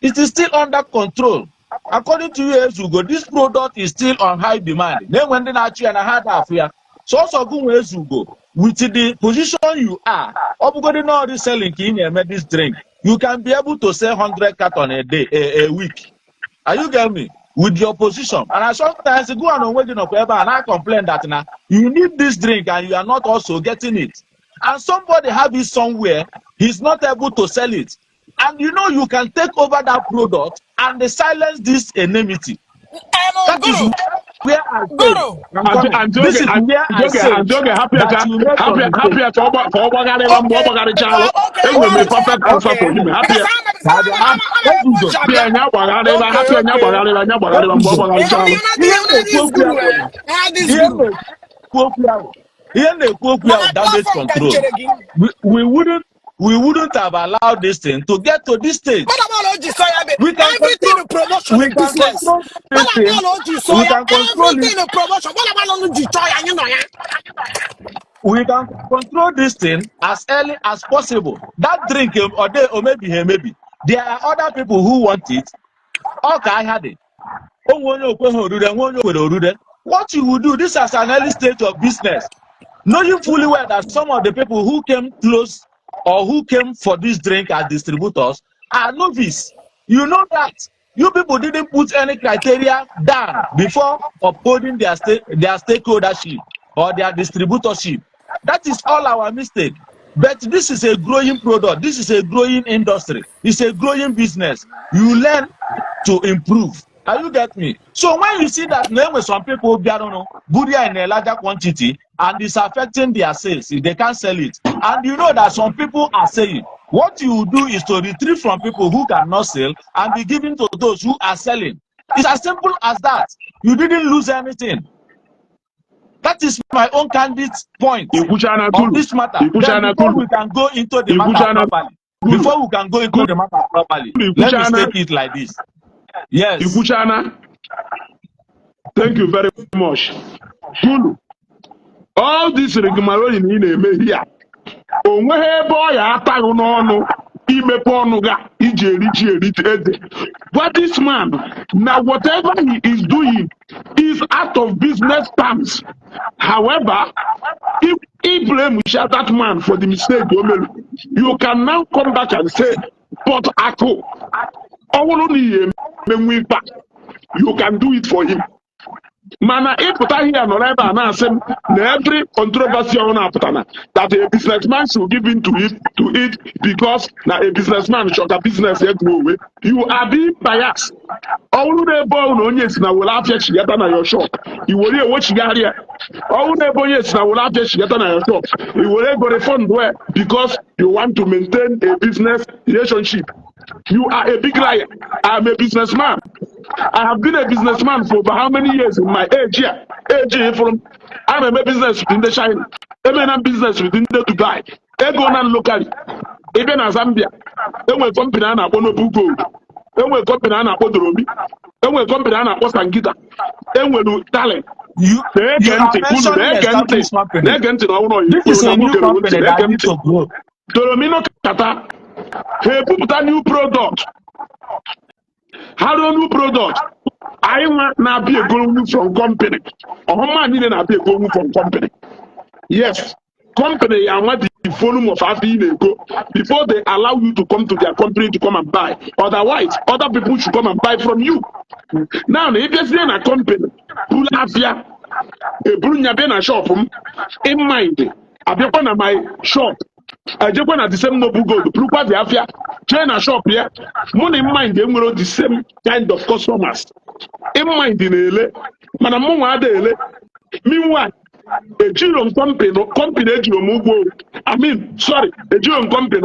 It is still under control. According to you, Ezugo, this product is still on high demand. Then when they actually and I had affair, so also go Ezugo with the position you are. Obugodi no already selling this drink. You can be able to sell 100 carton a day, a week. Are you getting me? With your position. And I sometimes go on wedding of ever and I complain that now you need this drink and you are not also getting it. And somebody have it somewhere, he's not able to sell it. And you know you can take over that product and they silence this enmity. That is Guru. where I say, Guru. I'm coming. This is where I say that you make some mistake. Okay. Okay, What? okay. Because Let's I'm go. okay. Let's go. You know this guru, eh? This guru. Here they cook Now my damage platform can control. share again. We wouldn't have allowed this thing to get to this stage. But I'm all just We can everything control in promotion is business. But this thing. I'm all just We can control it. everything in promotion. What am I on the joy and you know, yeah? We can control this thing as early as possible. That drink or maybe. There are other people who want it. Okay, I had it. What you will do, this is an early stage of business. Knowing fully well that some of the people who came close or who came for this drink as distributors are novice. You know that. You people didn't put any criteria down before upholding their stakeholdership or their distributorship. That is all our mistake. But this is a growing product. This is a growing industry. It's a growing business. You learn to improve. Are you get me? So when you see that when some people Buria in a larger quantity and it's affecting their sales, they can't sell it. And you know that some people are saying, what you do is to retrieve from people who cannot sell and be given to those who are selling. It's as simple as that. You didn't lose anything. That is my own candid point on this matter. Then before we can go into the matter properly, let me state it like this. Yes. Ikuchana, thank you very much. Kulu, all this rigmarole in here, onwe ebe ọ ya ataghị n'ọnụ imepe ọnụ ga iji erite ede. But this man, now whatever he is doing is out of business terms. However, if he blame that man for the mistake, you can now come back and say, but Akwa, you can do it for him. Mana ịpụta here nọ ebe a na-asị m na every controversy ọ na-apụta that a businessman should give in to it because na a businessman chọka business ya grow away. You are being biased. Ọwụrụ na-ebe ọwụ na onye si na were afịa chigata na your shop, i were ewe chigharị ya. Ọwụrụ na-ebe onye si na were afịa chigata na your shop, i were ego refund where because you want to maintain a business relationship. You are a big liar. I am a businessman. I have been a businessman for over how many years in my age here? I'm a business within the China. I'm a business within the Dubai. I go on locally. Even in Zambia. I'm a company on Abono Gold. I'm a company on Apodromi. I'm a company on Apostangita. I'm a talent. You are mentioning established company. This is a new company that needs to grow. Doromino Kata. Hey, put a new product. How do new product? I want to be a going from company. Or how many na be a going from company? Yes, company. I want the volume of go before they allow you to come to their company to come and buy. Otherwise, other people should come and buy from you. Now, if you're in a company, pull up here, bring your shop in mind. I be on my shop. I just want the same noble gold. Prove the affair. Join a shop here. Money in mind, they will the same kind of customers. In mind, in ele. Manamon ele. Meanwhile, a Jiro company, I mean, sorry, a Jiro company,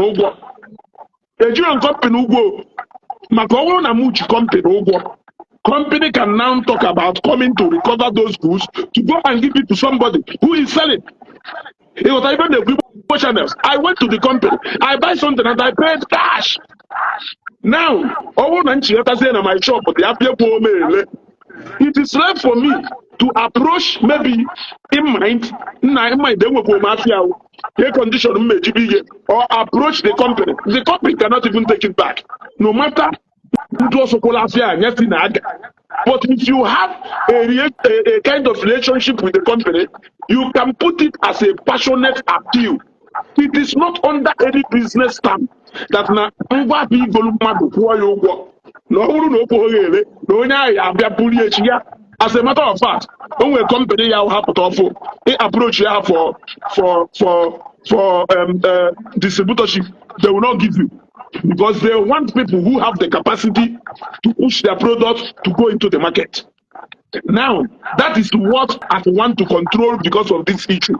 a Jiro company, Makowo Namuchi company, company can now talk about coming to recover those goods to go and give it to somebody who is selling. It was even the people channels. I went to the company. I buy something and I paid cash. Now, my shop, it is left for me to approach maybe in mind, they will go mafia, condition or approach the company. The company cannot even take it back. No matter but if you have a kind of relationship with the company, you can put it as a passionate appeal. It is not under any business term that na as a matter of fact, when a company you have to approach you for distributorship, they will not give you. Because they want people who have the capacity to push their products to go into the market. Now, that is what I want to control because of this issue.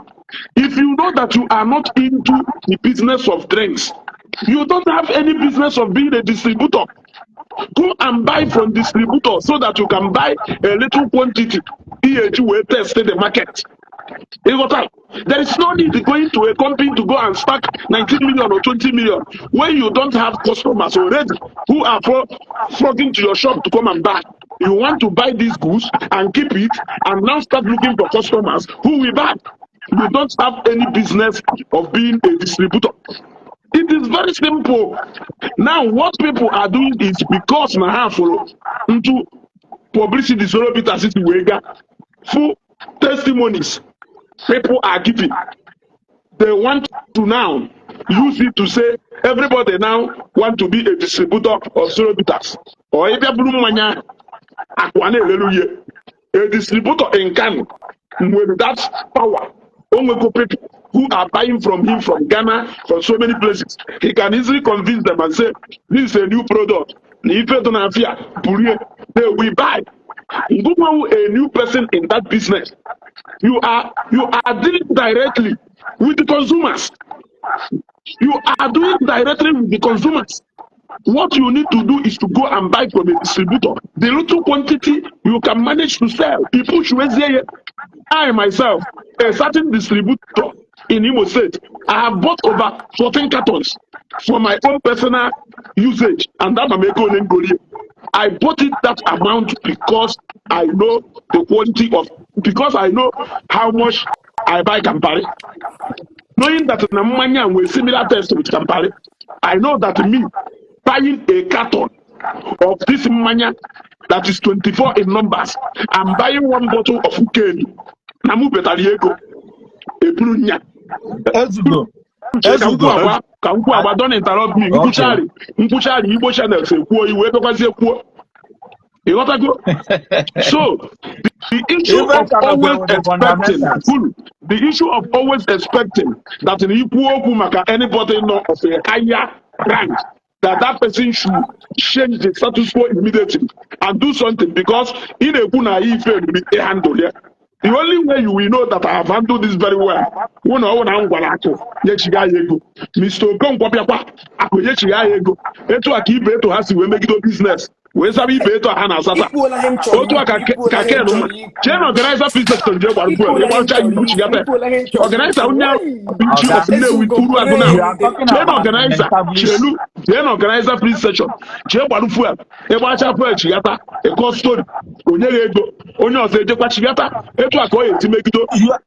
If you know that you are not into the business of drinks, you don't have any business of being a distributor. Go and buy from distributor so that you can buy a little quantity. EAG will test the market. There is no need going to a company to go and stack 19 million or 20 million when you don't have customers already who are flocking to your shop to come and buy. You want to buy these goods and keep it and now start looking for customers who will buy. You don't have any business of being a distributor. It is very simple. Now, what people are doing is because I have follow into publicity, full testimonies. People are giving. They want to now use it to say everybody now want to be a distributor of Zollo. Or if you Akwa, a distributor in Ghana with that power, people who are buying from him from Ghana, from so many places, he can easily convince them and say, this is a new product. They will buy. A new person in that business. You are dealing directly with the consumers. You are doing directly with the consumers. What you need to do is to go and buy from a distributor. The little quantity you can manage to sell. People should say, I myself, a certain distributor in Imo State, I have bought over 14 cartons for my own personal usage, and that I bought it that amount because I know the quality of, because I know how much I buy Campari. knowing that na mmanya with similar taste with Campari, I know that me buying a carton of this mmanya that is 24 in numbers, I'm buying one bottle of Ukeni. Namu betaliego, eburunya. Ezugo. Ka nkwu agba don't interrupt me. Nkwuchari Igbo channel se kwuo iwe bekwazie kwuo. Ịghọtago? So the issue of always expecting, the issue of always expecting that in ikwu okwu maka anybody know of a higher rank, that person should change the status quo immediately and do something because in a kuna ife will be handled. Yeah? The only way you will know that I have handled this very well, Mr. Okonkwo Ako Yego, Eto Akibe to has to make it business. Where's a bit better and Asata? Otu Kakeno, Chain organizer business to Joe organizer now with Uru Aguna. Chain organizer, Chelu, Chain organizer free session. Chain Balufu, a Wacha Chiata, a cost story, Onyego, Onyo Zepa Chiata, Eto Akoy to make it.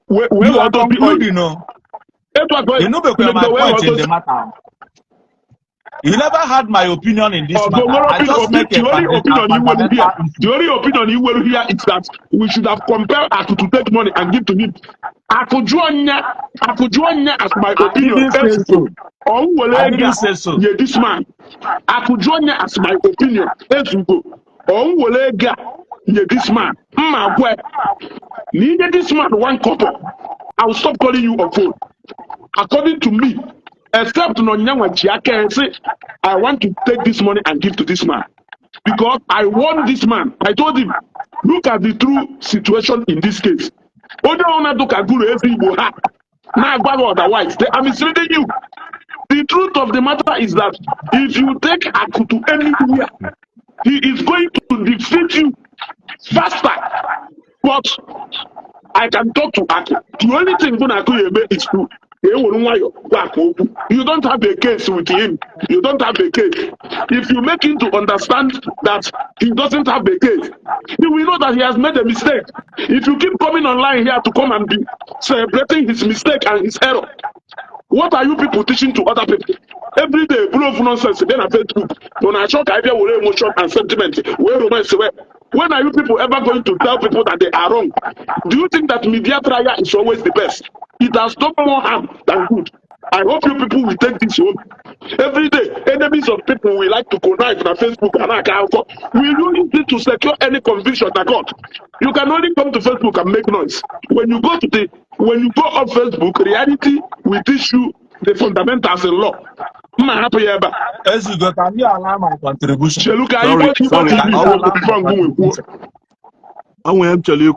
Where are you know? You know, my point in the matter. You never had my opinion in this matter. I just make the only opinion you will hear is that we should have compelled Aku to take money and give to him. Aku Juanya as my opinion. I didn't say so. Yeah, this man. Aku Juanya as my opinion. Yeah, this man. Need this man one couple. I will stop calling you a phone. According to me. Except Nonyanwa Chiake say, I want to take this money and give to this man. Because I want this man. I told him, look at the true situation in this case. Otherwise, they are misleading you. The truth of the matter is that if you take Aku to anywhere, he is going to defeat you faster. But I can talk to Aku. The only thing Aku is true. You don't have a case with him. You don't have a case. If you make him to understand that he doesn't have a case, he will know that he has made a mistake. If you keep coming online here to come and be celebrating his mistake and his error, what are you people teaching to other people? Every day, full of nonsense. Then on Facebook, when I shock idea with emotion and sentiment, where romance where. When are you people ever going to tell people that they are wrong? Do you think that media trial is always the best? It has done more harm than good. I hope you people will take this home. Every day, enemies of people will like to connive on Facebook and we use it to secure any conviction that God. You can only come to Facebook and make noise. When you go on Facebook, reality will teach you the fundamentals in law. As you got a new alarm and contribution. I want to tell you,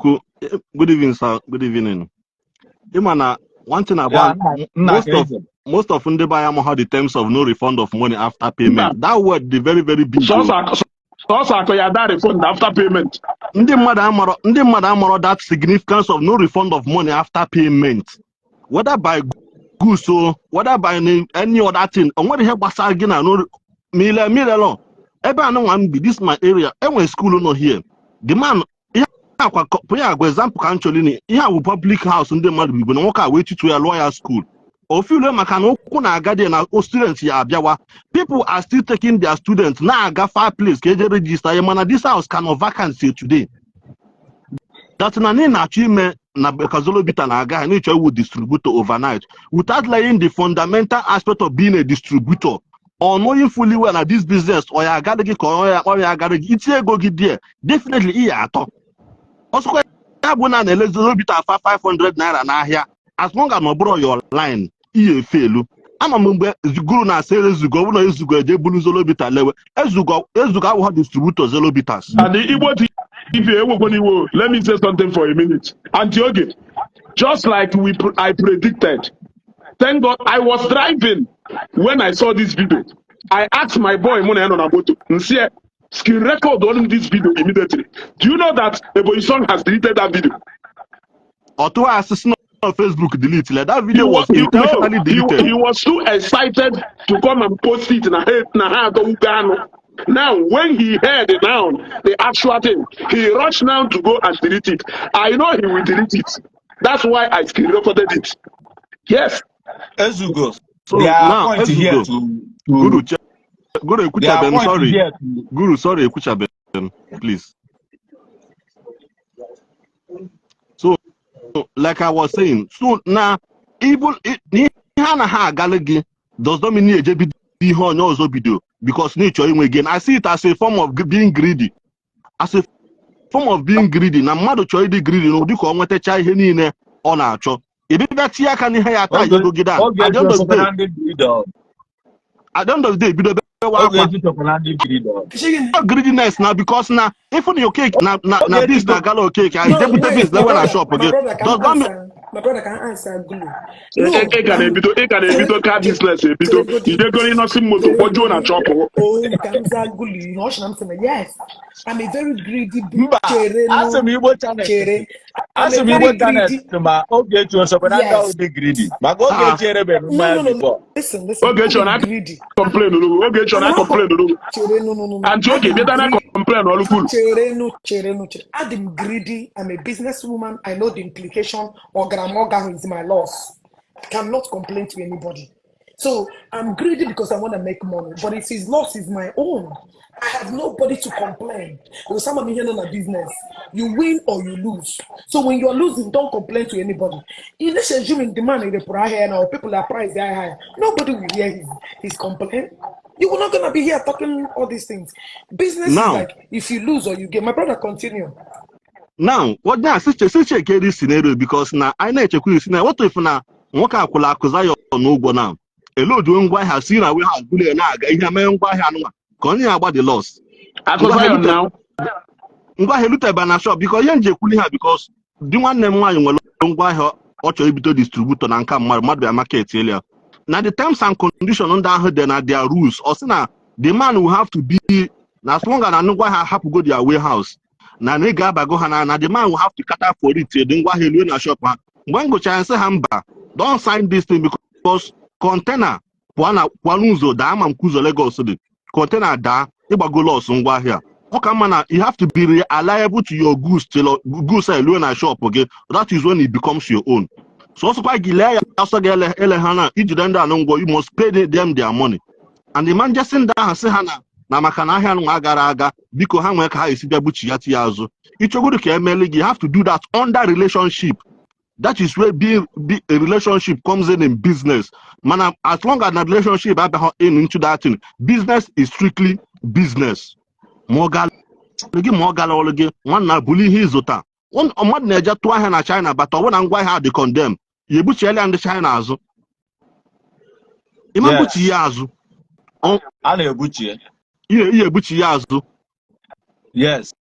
good evening, sir. Good evening. Imana, one thing about most of the buyer have the terms of no refund of money after payment. That word, the very, very big. Refund after payment. That significance of no refund of money after payment. Whether by goods or whether by any other thing, and what the help us again, no alone. Ever know one be this my area, and when school no here. The man. For example, actually, here with public house in the mother, we will walk away to a lawyer school. Or few students here, people are still taking their students. Now I got 5 places. Register. This house cannot vacancy today. That's an achievement. Because Zollo bit and Aga nature would distributor overnight without laying the fundamental aspect of being a distributor. Or knowing fully well that this business or you gotta get or you gotta get go get there. Definitely here at all. Also, I have one and a little bit of 500 naira now here. As long as I borrow your line, you fail. I'm a member. Guru na say as you go, no as you go, they bulu Zollo bit level. As you go, what distributor Zollo bitas. And the Igbo, if you ever go, let me say something for a minute. Antioche, just like I predicted. Thank God I was driving when I saw this video. I asked my boy Money on Aboto, Nsie, screen record on this video immediately. Do you know that a boy song has deleted that video? Or to assassin on Facebook delete that video was intentionally deleted. He was too excited to come and post it in a Ugano. Now, when he heard it now, the actual thing, he rushed now to go and delete it. I know he will delete it. That's why I screen recorded it. Yes. Ezugo. So There are now points here Ezugo, Guru, Guru, there are Ekuchaben, points sorry. here to Guru, sorry, Ekuchaben, please. So, like I was saying, so now, even Galagi does not mean video because nature again. I see it as a form of being greedy. As a form of being greedy. Na mmadụ chọrọ ịdị greedy na ụdị ka ọ nwetacha ihe niile ọ na-achọ. Ebibịa tie aka n'ihe ya taa ego gị down. At the end of the day, bido greediness now because now even your cake na this na gala cake I deputy this when I shop again. Does that mean my brother can answer glue? Ị ka na-ebido car business ebido idegoro ịnọsi moto kpọjuo na chọpụ. Oh, you can answer glue. You know what I'm saying? Yes, I'm a very greedy. Ask me what channel. Ask me what channel. Ma oge echi osopenanda o dey greedy. Ma oge echi erebe No. before. Listen. Oge echi na greedy. Complain olu. Oge echi na complain olu. No. And oge beta na complain olu cool. Chere. I'm greedy. I'm a businesswoman. I know the implication. Or grandma is my loss. I cannot complain to anybody. So I'm greedy because I want to make money. But if his loss is my own, I have nobody to complain. Because some of me here on a business, you win or you lose. So when you're losing, don't complain to anybody. In this assuming demand in the price now, people are priced high. Nobody will hear his complaint. You're not gonna be here talking all these things. Business now, is like if you lose or you get. My brother, continue. Now, what now? Since check this scenario because now I know check this now. What if now? What can I call you no go now? A lot doing why have seen a way how good and I can't about the loss. I was now. Ngwa helute bana shop because yenje kuli ha because the one name why you ngwa ha ocho ebito distributor na nka mmadụ bịa market earlier. Now the terms and conditions under there are their rules. Also now the man will have to be as long as ngwa ha have to go their warehouse. Na nega bago ha na the man will have to cater for it. The ngwa helu na shop ha. When go chance hamba don't sign this thing because container kwanuzo da ama mkuzo Lagos the container da igbago loss ngwa here. Okay, man, you have to be reliable to your goods till goods alone na shop again. That is when it becomes your own. So also quite gilaya also hana you must pay them their money. And the man just send down and say hana na makana ahia no agara aga biko ha nwe ka ha esi bia buchi ya ti azu. Ichogodu ka emele you have to do that under relationship. That is where a relationship comes in business. Man, as long as the relationship into that thing, business is strictly business. Morgal one na bully his ota. One on neja to na China, but one and why had they condemn. Ye buchi and the China azu. Ima buchi yazu. Oh, ale buchi. Ye buchi yazu. Yes.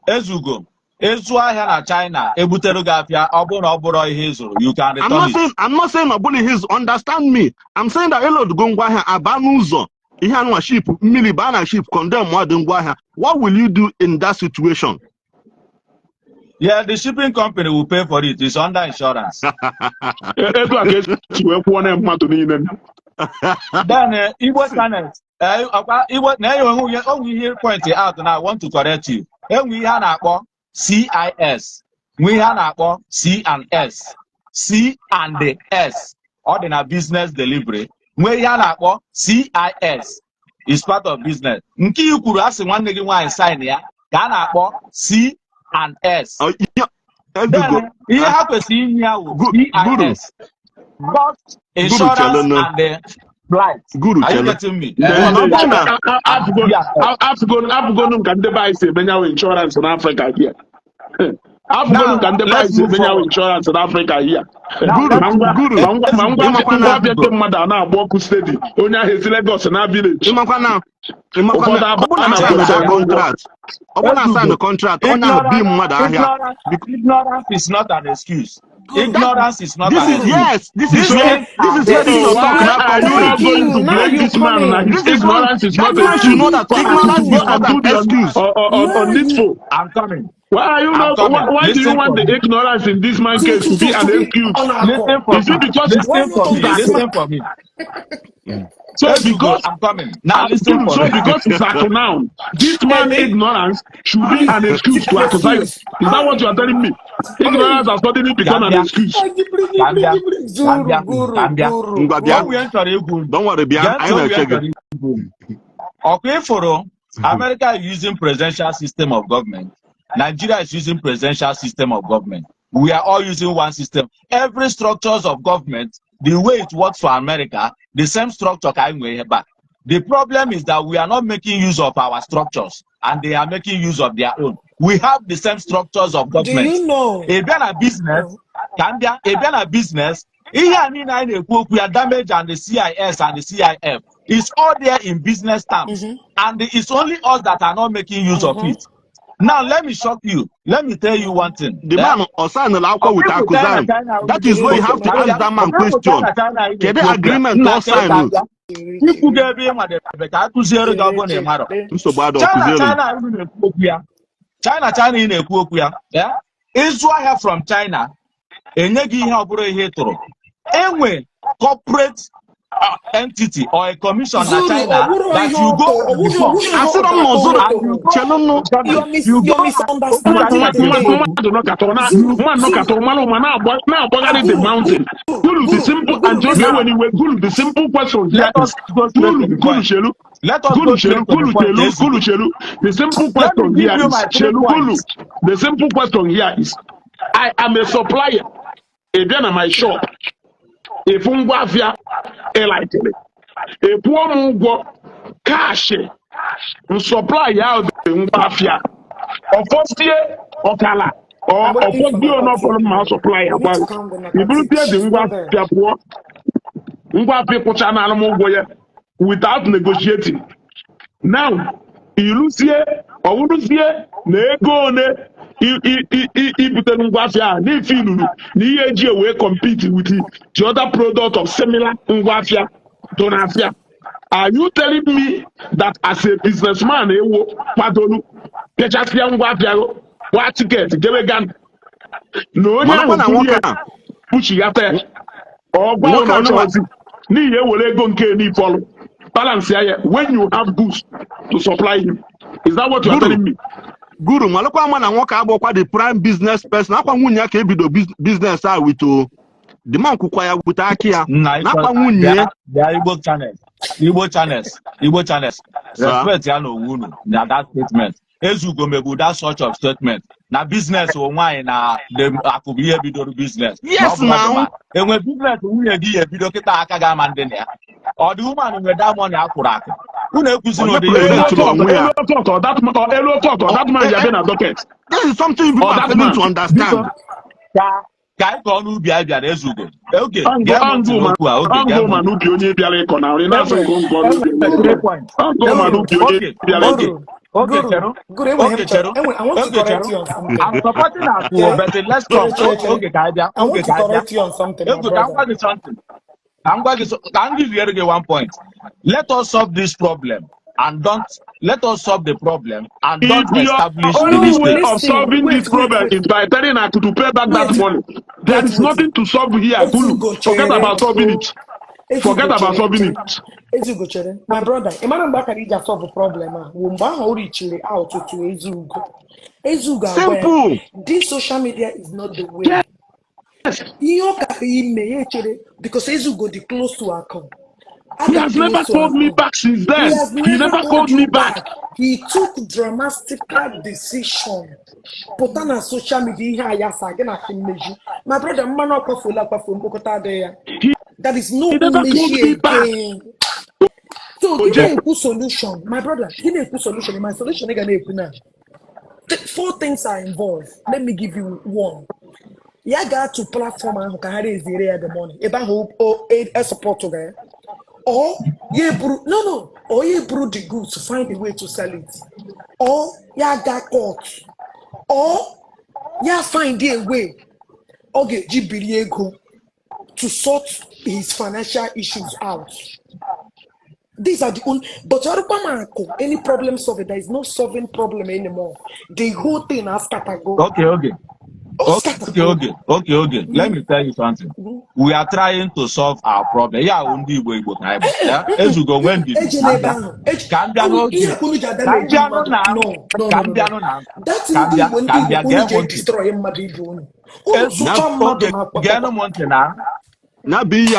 Ezugo. Ezu ahịa na China ebutere gị afịa ọ bụrụ na ọ bụrụ ihe ịzụrụ you can return it. I'm not saying obuli his understand me. I'm saying that elod go ngwa ahịa aba n'ụzọ ihe anụwa ship mmiri ba na ship condemn mmadụ ngwa ahịa. What will you do in that situation? Yeah, the shipping company will pay for it. It's under insurance. Then Igbo channels Igbo na onwe point out na I want to correct you. Enwe ihe a na-akpọ CIS, we have na-akpọ C&S, C&S, ordinary business delivery. We have na-akpọ CIS is part of business. Nke ikwuru asị nwanne gị nwaanyị sign ya ka a na-akpọ C&S. Ihe ha kwesịrị inye ya wụ CIS, but insurance and the flight. Are you getting me? I've gone can they buy insurance in Africa here. I've gone can they buy insurance in Africa here. Ignorance is not an excuse. Ignorance is not an excuse. Yes, this is where this man. Ignorance is not an excuse. I'm coming. Why do you want the ignorance in this man's case to be an excuse? Listen for me. So Ezugo, because I'm coming. Now listen for so me. because it's a noun, this man ignorance should be an excuse to accuse. Is that what you are telling me? Ignorance has suddenly become an Gambia, excuse. Gambia, Zuru, Gambia, guru, Gambia. guru, What guru. we enter Igbo. Don't worry, Bian. I What know we check enter it. Igbo. Okay, for America is using presidential system of government. Nigeria is using presidential system of government. We are all using one system. Every structures of government, the way it works for America, the same structure can we back. The problem is that we are not making use of our structures, and they are making use of their own. We have the same structures of Do government. you know? A business, Gambia, a business. Here damage and the CIS and the CIF. It's all there in business terms. And it's only us that are not making use of it. Now, let me shock you. Let me tell you one thing. The man Osan Aqua with Akuzan. That is where you have to ask that man question. Get the agreement or sign with? China in a Kuokuya. Yeah? Israel from China. Enyegihe ọbụrụ ihe tụrụ. Enwe corporate entity or a commission na China that you go before. You're misunderstanding the mountain. The simple and just when you were good, the simple question here is let us go straight to the point. The simple question here is the simple question here is I am a supplier. Again at my shop. If Ungwavia elightly, a poor mungo cash supply out the Ungwafia or first year or color or first year no problem supplier. But the blue the Ungwafia poor Ungwafia Pochana Mogoya without negotiating. Now, you lose here or lose here, nego ne. Ibute ngwafia na ifilu na ihe ji wee compete with the other product of similar ngwafia donafia. Are you telling me that as a businessman ewo kwadolu pechasịa ngwafia wa ticket gebe gan na onye ahụ puchigata ọgwa ụlọ chọzi n'ihi ewere ego nke n'ifọlụ balance ya when you have goods to supply him. Is that what you are telling me? Guru, malukwa mana nwoke agbokwa the prime business person akwa nwunye ka ebido business a with the man kwukwa ya with aki ya na akwa nwunye the Igbo channels respect ya no wunu na that statement Ezugo mebu that sort of statement na business o nwanyị na the akubi ihe bidoro business. Yes now enwe business nwunye gị ya ebido kịta aka ga ama ndị ya ọ dị woman nwe that money akwụrụ akụ unu ekwuzi na that man ya been advocate. This is something you people are failing to understand. Ka anyị kọọ n'ubi anyị bịara Ezugo. Okay, I'm supporting us, but let's come. Okay, I want to correct you on something. I'm going to give you 1 point. Let us solve this problem and don't let us solve the problem and don't establish the only way mistake. of solving this problem is by telling her to pay back that money. There is nothing to solve here. Forget about solving it. Forget about solving it. My brother, Imana Bakarija solve a problem. Wumba Horichiri out to Ezugo. Simple. This social media is not the way. Yes. Because Ezugo the close to our account. He has never called me back since then. He never called me back. He took dramatical decision. Put on a social media. My brother, that is no again. So give me a good solution. My brother, give me a good solution. My solution is 4 things are involved. Let me give you one. You got to platform and can raise the money. About who a support to or you or you brew the goods to find a way to sell it, or you got caught, or you find a way. Okay, Gibiliego to sort his financial issues out. These are the only. But any problem solved, there is no solving problem anymore. The whole thing has got to go. Okay. Okay. Let me tell you something. We are trying to solve our problem. Yeah, undi Igbo time. Yeah, as you go when did Cambiano now. That ndị Igbo unu je destroy mmadụ ibe unu. Unu sụcha mmadụ na Gano Montana. nya bi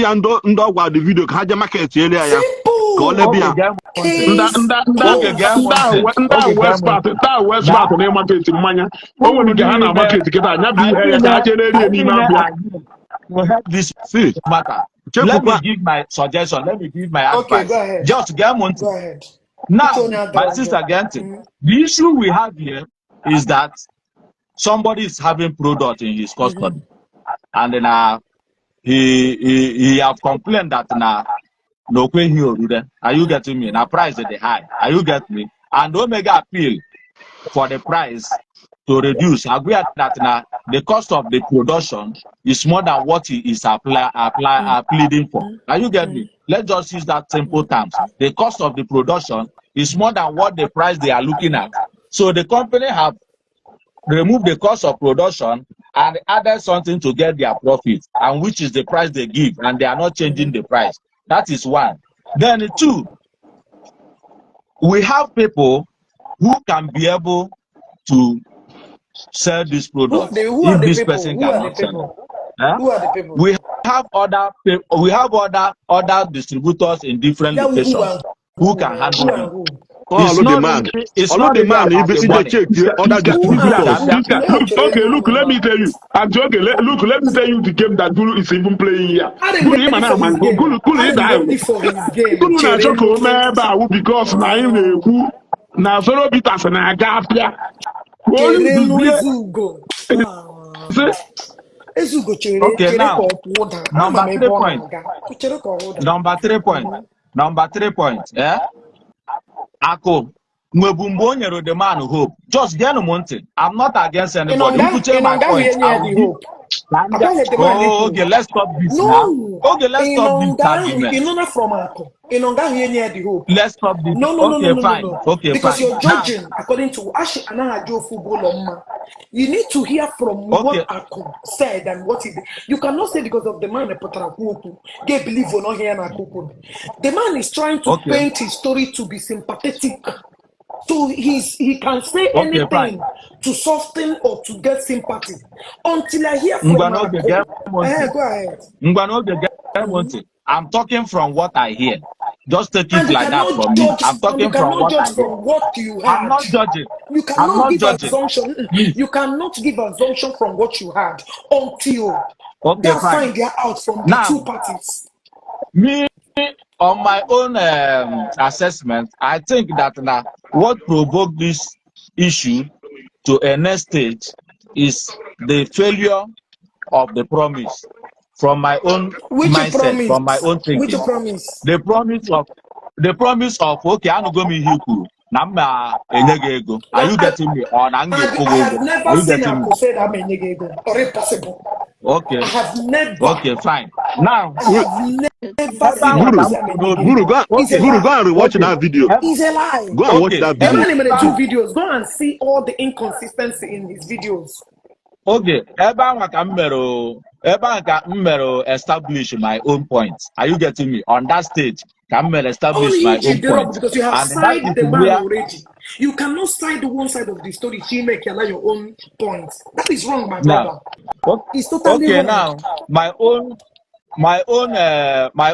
ya ndị ọgwa dị vidio ka ha je market ele ya ka ọ lebi ya ndị West Part na market mmanya o nwere ike ha na market kịta nya bụ ihe ya ka ha jere rie n'ime abịa. Let me give my suggestion. Let me give my advice. Okay, go ahead. Just get Monty. Go ahead. Now, my sister Genti, the issue we have here is that somebody is having product in his custody, and then he have complained that no way he will do that. Are you getting me? Now price is high. Are you getting me? And Omega appeal for the price to reduce. Agree that the cost of the production is more than what he is pleading for. Are you getting me? Let's just use that simple terms. The cost of the production is more than what the price they are looking at. So the company have removed the cost of production and added something to get their profit, and which is the price they give, and they are not changing the price. That is one. Then two, we have people who can be able to sell this product. Who are the people? We have other distributors in different locations who can handle it. It's not the man. If you check other distributors. Okay, look, let me tell you. Okay, let me tell you the game that Gulu is even playing here. Gulu because na Zollo bitters na agafia. Okay, now number 3 point. Yeah. Ako, mwebumbo onyero the man hope. Just get no money. I'm not against anybody. You could change my point. Okay, let's stop this now. Okay, let's stop this argument. Let's stop this. Okay, fine. Okay, because fine. You're judging according to Ashi Anahajo football. You need to hear from what Akwa said and what he did. You cannot say because of the man they believe or not here. The man is trying to paint his story to be sympathetic. So he can say anything to soften or to get sympathy. Until I hear from Akwa. Go ahead. I'm talking from what I hear. Just take it like that from me. I'm talking from what I hear. I'm not judging. You cannot give assumption. You cannot give assumption from what you had until they find their out from the two parties. Me, on my own assessment, I think that what provoked this issue to a next stage is the failure of the promise. From my own mindset, from my own thinking. Which promise? The promise of okay, I'm going to hiku. Are you getting me? I have never seen Akwa say that or impossible. Okay. I have never. Okay, fine. Now, I have never seen Guru, go and watch that video. He's a lie. Go and watch that video. Every 2 videos, go and see all the inconsistency in his videos. Okay, establish my own points. Are you getting me? On that stage, establish my own points. Because you have sided the man already. You cannot side one side of the story. She make your own points. That is wrong, my brother. It's totally wrong. Now my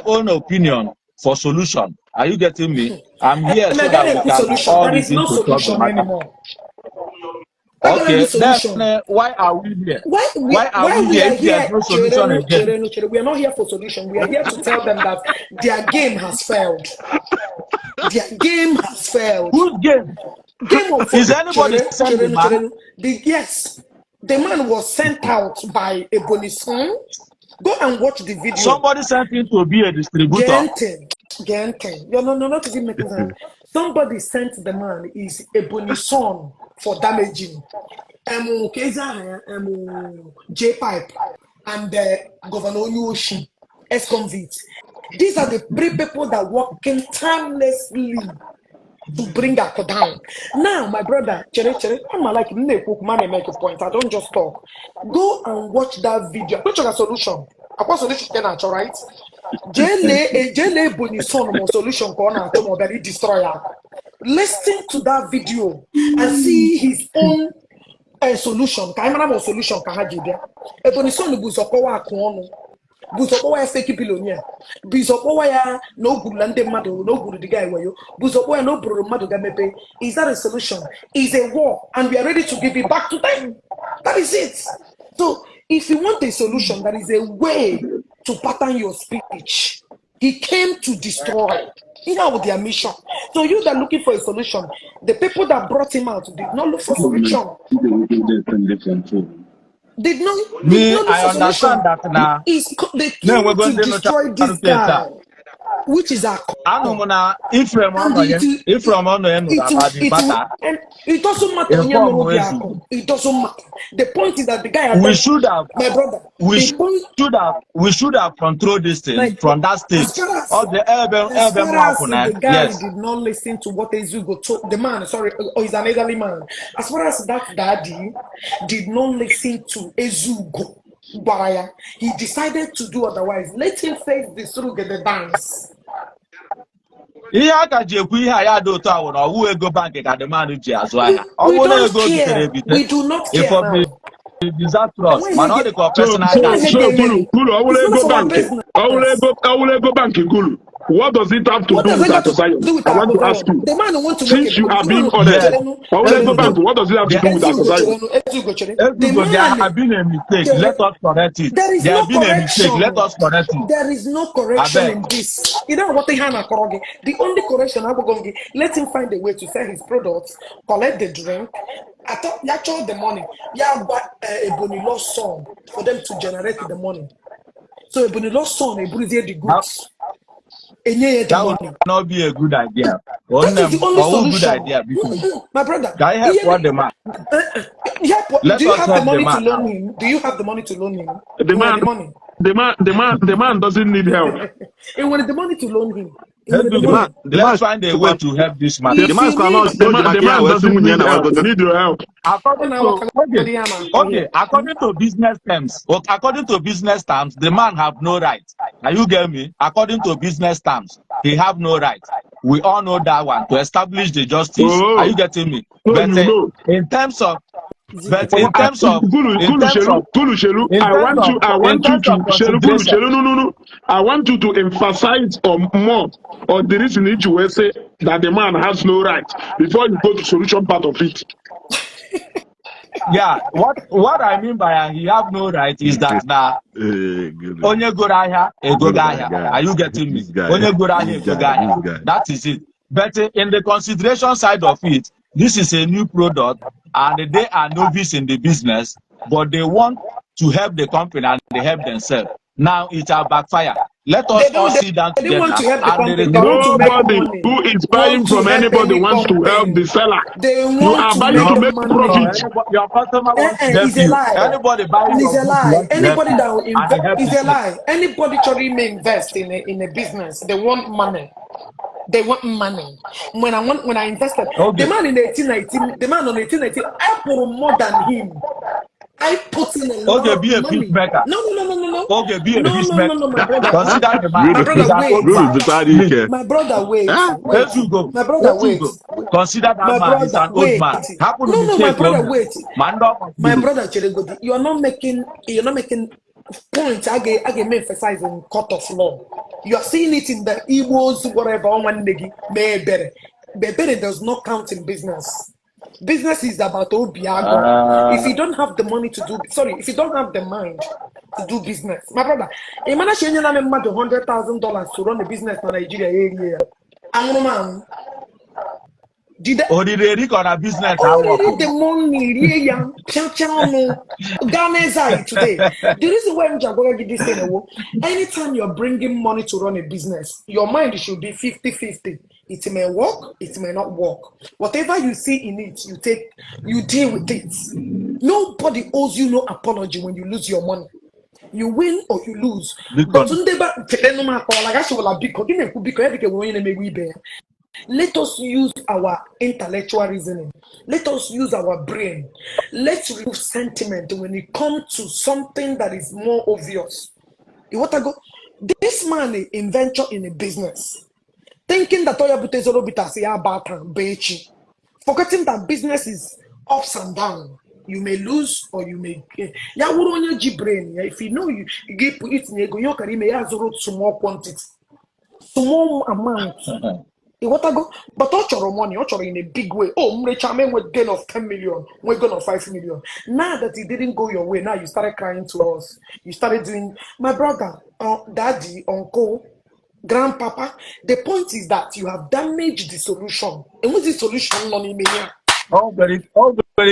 own opinion for solution. Are you getting me? I'm here so that we can all there is no solution anymore. Okay, then why are we here? Why are we here if there's no solution again? We are not here for solution. We are here to tell them that their game has failed. Their game has failed. Whose game? Is anybody sending man? Yes. The man was sent out by a Bonison. Go and watch the video. Somebody sent him to be a distributor. Gente. No, not even making sense. Somebody sent the man is a Bonison for damaging J-Pipe and Governor Yoshi, ex-convict. These are the 3 people that working tirelessly to bring Akwa down. Now, my brother, I'm like, man, make a point. I don't just talk. Go and watch that video. Which is a solution? Akwa solution can actual, right? Jele Boni son mo solution corner to mobile destroyer. Listen to that video and see his own solution. Kaimana mo solution kahajide. Eboni son buzokowa akono. Buzokowa ya fake billionaire. Buzokowa ya no good lande mado, no good the guy wayo. Buzokowa no bro mado gamepe. Is that a solution? Is a war, and we are ready to give it back to them. That is it. So if you want a solution, that is a way to pattern your speech. He came to destroy. He had their mission. So you that are looking for a solution, the people that brought him out did not look for solution. Did not look I for understand solution. that now. They came to destroy this guy, which is our if from on and it doesn't matter. It doesn't matter. The point is that the guy, we should have, my brother, we should have controlled this thing like, from that stage. All the the guy yes. did not listen to what Ezugo told the man. Sorry, he's an elderly man. As far as that daddy did not listen to Ezugo, he decided to do otherwise. Let him face the through the dance. Ihe aka ji ekwu ihe ya dị otu ahụ na ọwụ ego bank ka the man ji azụ ahịa. We don't care. We do not care now. Disastrous. Man, all the professional Kulu, I will go bank. Kulu. What does it have to do with that society? I want to ask you. The man wants to since you are being honest, what does it have to do with that society? There have been a mistake. Let us correct it. There is there no have been correction. A mistake. Let us correct it. There is no correction in this. You know what the only correction I'm going to let him find a way to sell his products, collect the drink. I thought you actually the money. Yeah, but a Bonnie lost son for them to generate the money. So a Bonnie lost son, a Bonnie the goods. That would not be a good idea. That is the only solution. Good idea because my brother, can I help what the man? Do you have the money to loan him? Do you have the money to loan him? The man doesn't need help. He wanted the money to loan him. Let's find a way to help this man. The man doesn't need help. They need your help. According to business terms, the man have no right. Now you get me? According to business terms, he have no right. We all know that one to establish the justice. Are you getting me? But in terms of I want you to emphasize on more on the reason each way say that the man has no right before you go to solution part of it. Yeah, what I mean by he have no right is that now onye go ahia ego ahia. Are you getting me? Onye go ahia ego ahia. That is it. But in the consideration side of it, this is a new product and they are novice in the business, but they want to help the company and they help themselves. Now it will backfire. Let us all sit down together. Nobody who is buying from anybody wants to help the seller. You are buying to make profit. Your customer wants to help you. Anybody buying is a lie. Anybody that will invest is a lie. Anybody trying to invest in a business, they want money. They want money. When I invested, the man in 1819, the man on 1819, I put more than him. I put in a lot of be a money. peacemaker. No. Okay, be a peacemaker. No, my brother. Consider the man. My brother, wait. Let's go. My brother, wait. Consider that man is an old man. No, my brother, wait. My brother, you are not making points. I can emphasize in court of law. You are seeing it in the Igbos, whatever. One negi Bebere does not count in business. Business is about Obiago. If you don't have the money to do, if you don't have the mind to do business, my brother, a man has $100,000 to run a business in Nigeria area. I'm man. Did they record business? The money, today. The reason why I'm going to this thing, anytime you're bringing money to run a business, your mind should be 50-50. It may work, it may not work. Whatever you see in it, you deal with it. Nobody owes you no apology when you lose your money. You win or you lose. But Let us use our intellectual reasoning. Let us use our brain. Let's remove sentiment when it comes to something that is more obvious. You want to go? This man is inventor in a business. Thinking that all your Zollo bitas are bad and beachy. Forgetting that business is ups and down. You may lose or you may gain. Ya wuru onye ji brain. If you know you give it in ego, you can may Zollo small quantity. Small amount. You want to go? But all your money, all your in a big way. Oh, Mrechame with gain of 10 million, we gain of 5 million. Now that it didn't go your way, now you started crying to us. You started doing, my brother, daddy, uncle, grandpapa. The point is that you have damaged the solution. And what's the solution? Oh, very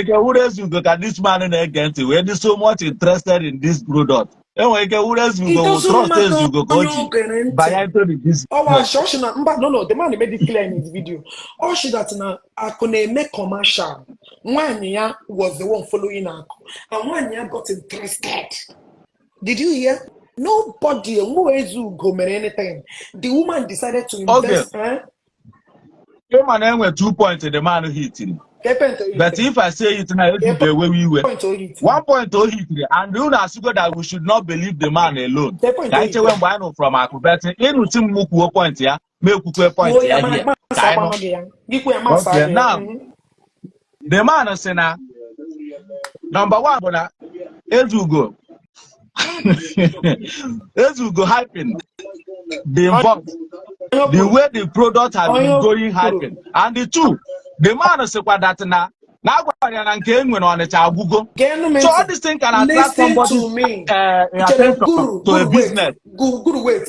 good. Else you got this man in against you. We're so much interested in this product. Anyway, what else you go trust us you go buy into the business. Oh, no, the man made it clear in his video. Oh, she that now I could make commercial. One year was the one following her, and 1 year got interested. Did you hear? Nobody who is go anything. The woman decided to invest. Okay. The man went 2 points and the man hit him. But if I say it now, it the way we were. 1 point to hit him. And you know that we should not believe the man alone. I tell when I know from Akwa, in with him muku point here, make a point here. Okay, now the man is saying number one, but as we go. As we go hyping the involved, the way the product has been going hyping, and the two, the man is that now on it. So all these things can attract somebody attention to a business. Good wait.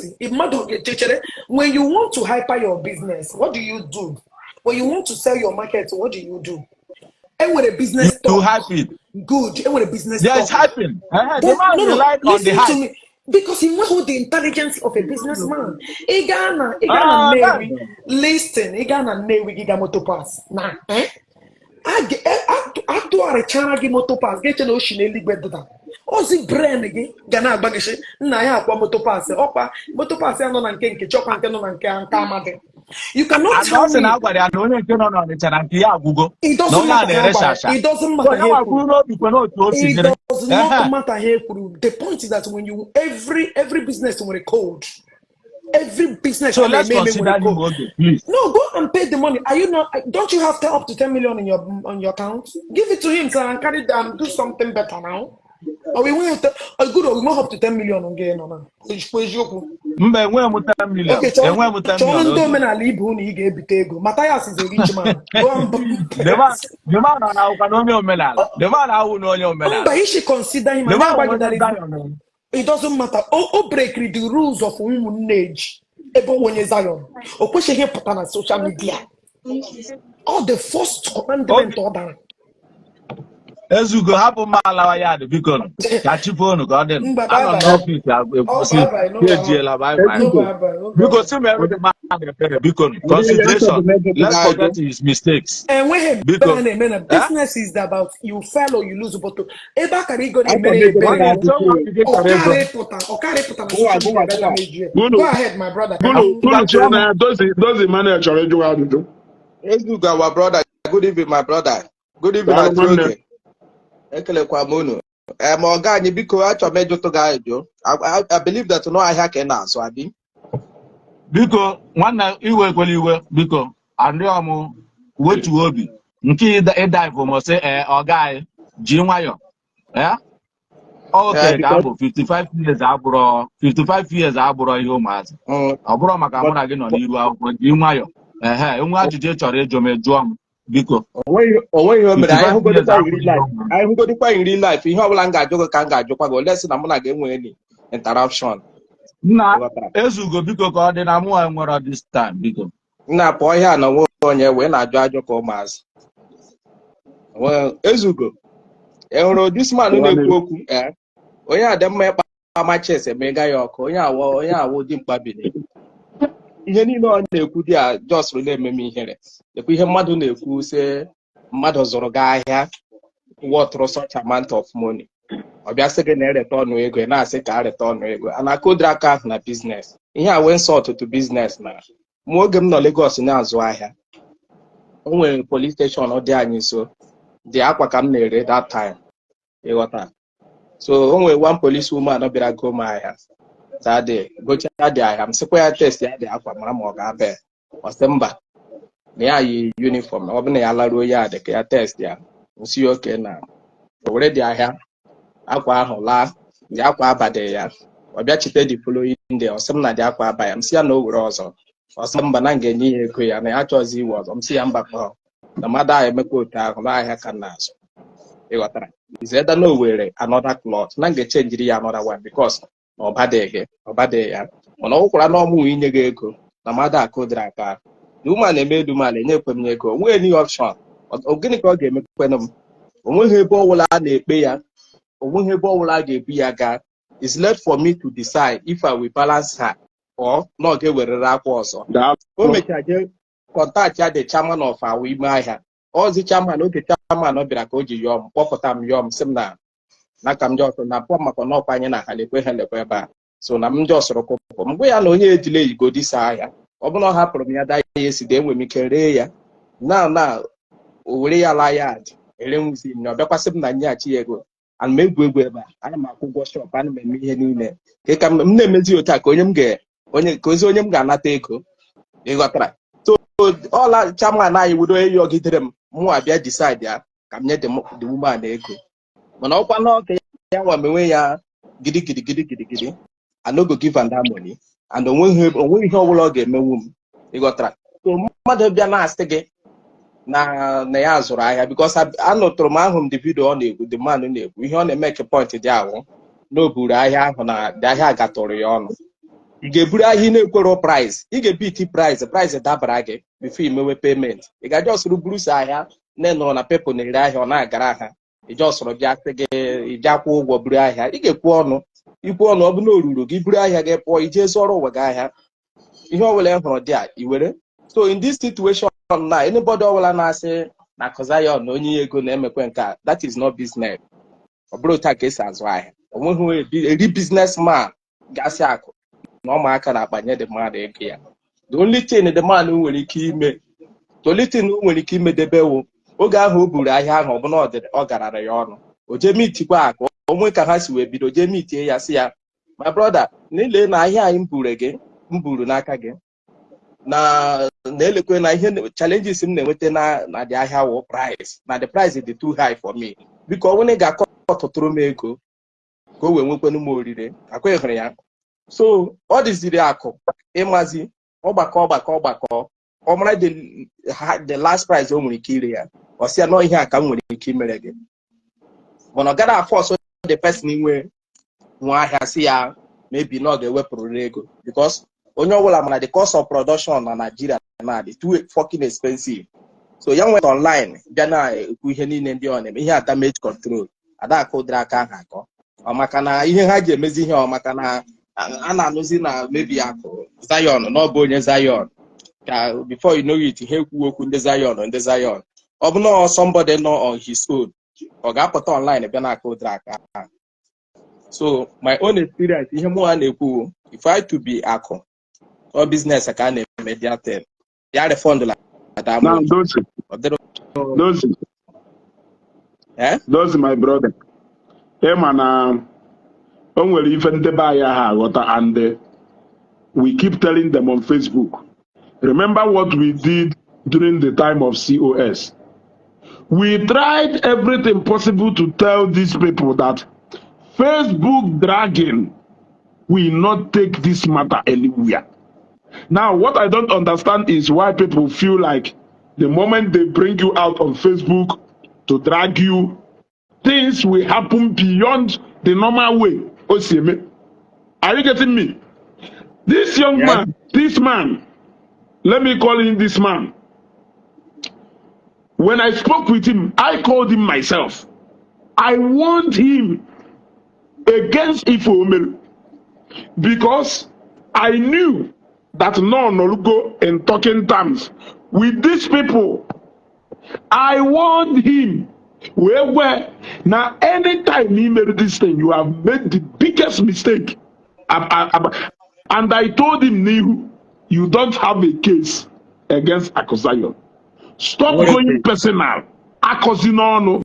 When you want to hyper your business, what do you do? When you want to sell your market, what do you do? And with a business you hype it. Good. And with a business it's hyping. The man relied on the hype. To me. Because he knows the intelligence of a businessman. Igana listen, Igana Newi Gigamoto Pass. Nah, I do a China Gimoto Pass, get an ocean a little better. Ozi brain again, Gana Bagish, Naya Moto Pass, Opa, Moto Pass, and on Ken, Chop and Canon and Kamade. You cannot tell me. It doesn't matter. It doesn't matter. The point is that when you every business with a code, every business. So let's consider him okay, please. No, go and pay the money. Are you not? Don't you have up to 10 million in your account? Give it to him so and carry do something better now. Or we won't up to 10 million again. Okay, Matthias is a rich man. The man but he should consider him. It doesn't matter. Break the rules of woman age. Zion. Or push him put on social media. All the first commandment order. As you go happen my yard because catch phone garden. I don't know if because consideration. Let's forget his mistakes. And when business is about you fail or you lose, but go ahead, my brother. Does the manager Let's look at our brother. Good evening, my brother. Good evening, I believe that no I can answer. I think. Because one night you were because I know what you will be. Until the dive for say or guy, Jim. Yeah? Okay, 55 years, 55 years, I brought you, Mas. I brought my camera again on you out with Jim. To get your drum. Because I who go to in real life. You have long joke can lesson. I'm not getting any interruption. Nah, as you go because God then I'm more at this time because now boy no one when I judge your commas. Well, as you go. This man in the book, oh yeah, them my chest and mega york, oh yeah, wouldn't baby. You know, they could just relate me here. If we have Madonna who say, Mados or guy here, what for such amount of money? Or just again, a return we go and I say, I return we go. And I could drag out in a business. Here I went sort to business now. mụ oge m nọ Lagos na-azụ ahịa, o nwere police station ọ dị anyị nso, dị Akwa ka m na-ere that time, ịghọta. So o nwere one police woman bịara go m ahịa tade gocha dị ahịa, m sịkwa ya test ya dị Akwa mara ma ọ ga-abịa, ọ sị mba na ya yi uniform, ọ bụ na ya laruo ya dị ka ya test ya, nsi oke na o were dị ahịa Akwa ahụ laa, dị Akwa abadị ya, ọ bịa chite the following day, ọ sị m na dị Akwa aba ya, m sị ya na o were ọzọ, ọ sị mba na m ga-enye ya ego ya na ya chọzi iwe ọzọ, m sị ya mba kpọọ na mmadụ ahụ emekwa otu ahụ n'ahịa ka na-azụ, ịghọtara. Izeda na o were another cloth na m ga-echenjiri ya another one because na ọ badịghị ya, mana ọ kwụkwara na ọmụnwe inye gị ego na mmadụ akụ dịrị aka na ume na-eme edumala enyekwe m ego, onwe any option. Gịnị ka ọ ga-emekwenụ m? Onweghị ebe ọbụla a na-ekpe ya, onweghị ebe ọbụla a ga-ebu ya gaa. It's left for me to decide if I will balance her or na ọ ga-ewerere Akwa ọzọ. O mechara je kọntaktị ya the chairman of our ime ahịa, ozi chairman, oge chairman ọ bịara ka o ji yọọ m, kpọpụta m yọọ m, sị m na ka m ndị ọsọ na pụọ maka n'ọkwa anyị na ha lekwe ebe a, so na m ndị ọsọrọ kụpụ mgbe ya na onye ejile yigo disa ahịa, ọ bụrụ na ọ hapụrụ m ya daa ya eside enwe m ike ree ya na o were ya laa ya adị ere nwuzi m na ọ bịakwasị m na nyeghachi ya ego, ana m egwu egwu ebe a, ana m akwụ ụgwọ shọp, ana m eme ihe niile ka m na-emezi otu a ka onye m ga-anata ego, ịghọtara. So ọla chairman anyị wudo onye yọgidere m, mụ abịa decide ya ka m nye the woman ego, mana ọkwa n'oge ya nwa menwe ya gidi I no go give am that money and onweghị ihe ọbụla ọ ga-emenwu m, ịghọtara. So mmadụ bịa na-asị gị na ya zụrụ ahịa because anụtụrụ m ahụ m the video ọ na-egwu, the man na-egwu ihe ọ na-eme ka point dị ahụ na o buru ahịa ahụ na ahịa gatụrụ ya ọnụ. Ị ga-eburu ahịa na-ekwero price, ị ga-ebiti price dabara gị before imewe payment. Ị ga-aja ọsụrụ buru so ahịa na-enọrọ na people na-ere ahịa ọ na-agara aha, ije ọsọrọ bịa sị gị ije akwụ ụgwọ buru ahịa, ị ga-ekwu ọnụ, ikwu ọnụ, ọ bụ na oruru gị buru ahịa gị pụọ ije zụọrọ ụwa gị ahịa, ihe ọbụla ị hụrụ dị a iwere. So in this situation na anybody ọbụla na-asị na Zion na onye ego na-emekwe nke a, that is not business. Ọ bụrụ otu a ka esi azụ ahịa. O nweghị eri businessman gasị akụ na ụmụaka na-akpanye the mmadụ ego ya. The only thing the man nwere ike imedebewo oge ahụ o buru ahịa ahụ, ọ bụ na ọ garara ya ọnụ, o jee mitikwa akụ, onwe ka ha si wee bido jee mitie ya sị ya my brother niile na ahịa anyị m buru n'aka gị na-elekwe na ihe challenges m na-enweta na dị ahịa wụ price, na the price dị too high for me, biko onwe ga-akọ ọtụtụrụ m ego ka o wee nwekwanụ m orire, akwa hụrụ ya. So ọ dịziri akụ ịmazi ọgbakọ ọ mara the last price o nwere ike ire ya, ọ sị ya nọ ihe a ka m nwere ike imere gị, mana ọ gara force the person nwe ahịa si ya maybe na ọ ga-ewepụrụ ego because onye ọbụla mana the cost of production na Nigeria na dị too fucking expensive. So ya nwere online bịa na-ekwu ihe niile ndị ọ na-eme, ihe a damage control ada akụ dịrị aka ahụ akọ, ọ maka na ihe ha ji emezi ihe, ọ maka na a na-anụzi na maybe akụ Zion na ọ bụ onye Zion ka before you know it ha ekwu okwu ndị Zion ọ bụ na somebody nọ on his own ọ ga-apụta online bịa na-akụ dịrị aka ahụ. So my own experience ihe mụ na-ekwu if I to be akụ or business ka a na-eme diatel ya refund la now those my brother mana o nwere ife ndebe ahịa ha aghọta, and we keep telling them on Facebook, remember what we did during the time of COS. We tried everything possible to tell these people that Facebook dragging will not take this matter anywhere. Now, what I don't understand is why people feel like the moment they bring you out on Facebook to drag you, things will happen beyond the normal way. Osieme, are you getting me? This young man, this man, let me call him this man. When I spoke with him, I called him myself. I warned him against Ifeomelu because I knew that no go in talking terms with these people. I warned him. Where now anytime he made this thing, you have made the biggest mistake. And I told him, Nihu, you don't have a case against Akosayon. Stop going personal. Akosinono.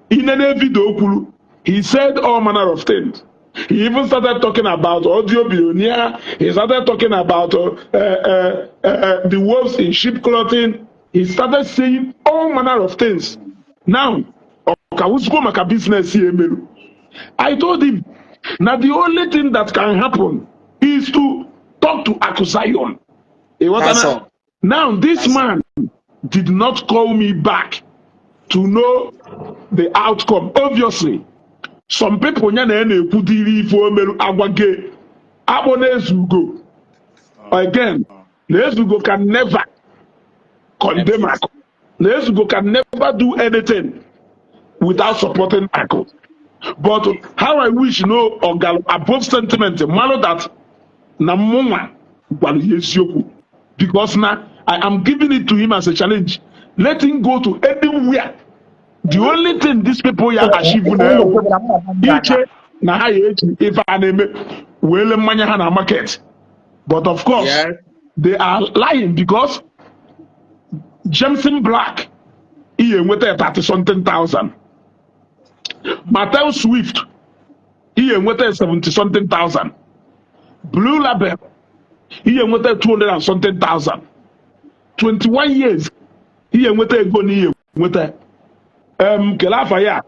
In a video, he said all manner of things. He even started talking about audio billionaire. He started talking about the wolves in sheep clothing. He started saying all manner of things. Now, business here. I told him, now the only thing that can happen is to talk to Akosayon. Now, this man did not call me back to know the outcome. Obviously, some people again Nezugo can never condemn Akko. Nezugo can never do anything without supporting Akko. But how I wish above sentiment malo that na muma because now I am giving it to him as a challenge. Let him go to anywhere. The only thing these people are achieving now, if I name it, well, market. But of course, they are lying because Jameson Black, he went 30-something thousand. Mattel Swift, he went 70-something thousand. Blue Label, he went 200 and something thousand. 21 years, he went Kelafaya,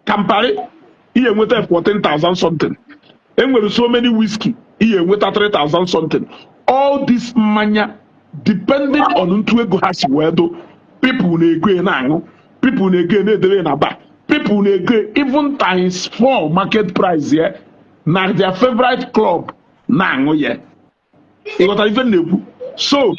Campari, he went 14,000 something. And with so many whiskey, he went 3,000 something. All this mania depending on Untuego has wedo, people agree now, people agree in a back, people agree even times 4 market price here. Now their favorite club now yeah. So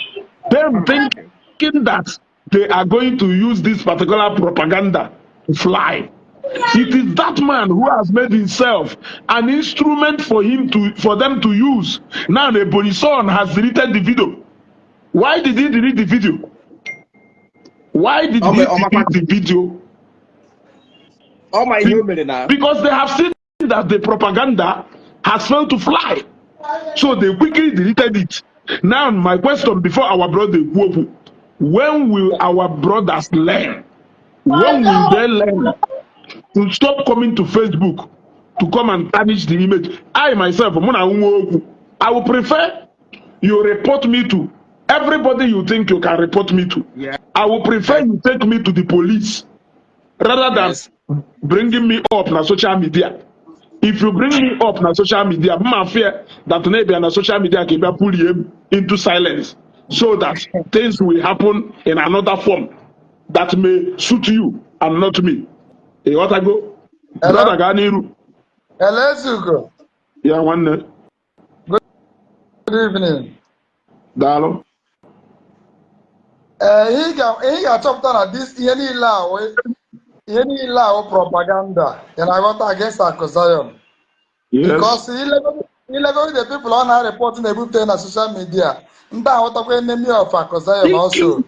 them thinking that they are going to use this particular propaganda to fly. It is that man who has made himself an instrument for them to use. Now the Bonison has deleted the video. Why did he delete the video? Why did he delete the video? Because they have seen that the propaganda has failed to fly. So they quickly deleted it. Now my question before our brother, when will our brothers learn? When will they learn to stop coming to Facebook to come and tarnish the image? I myself, I will prefer you report me to everybody you think you can report me to. I will prefer you take me to the police rather than bringing me up on social media. If you bring me up on social media, I fear that maybe on social media can pull you into silence so that things will happen in another form that may suit you and not me. Hey, what I go? Brother Ganiru. Hello, Zuko. Yeah, one. Good evening. Dalo. He got talked on this any law propaganda and I got against Akosayon. Yes. Because he level the people on her reporting everything on social media. What the enemy of Akosayon also.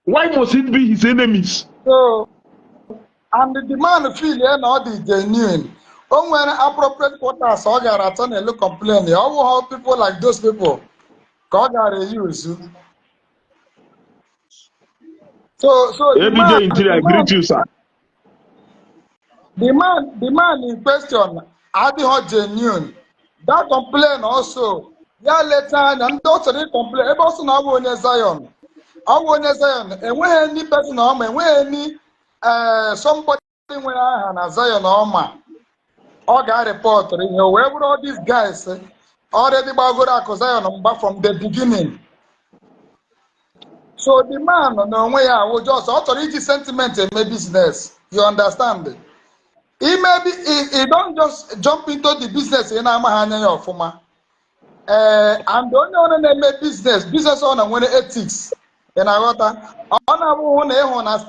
Why must it be his enemies? So and the demand feel not the genuine. When appropriate quarters or get return and look complain, how people like those people God are use. So the man in question are the hot genuine. That complaint also. Yeah, later and those that complain about now on Zion. I want Zion, and when any person or man, when any somebody when I have Zion or man, or got report, wherever all these guys already about Zion back from the beginning. So the man no way I will just authority sentiment in my business. You understand? He don't just jump into the business in Amahanya or Fuma. And don't know the business owner when ethics. And I got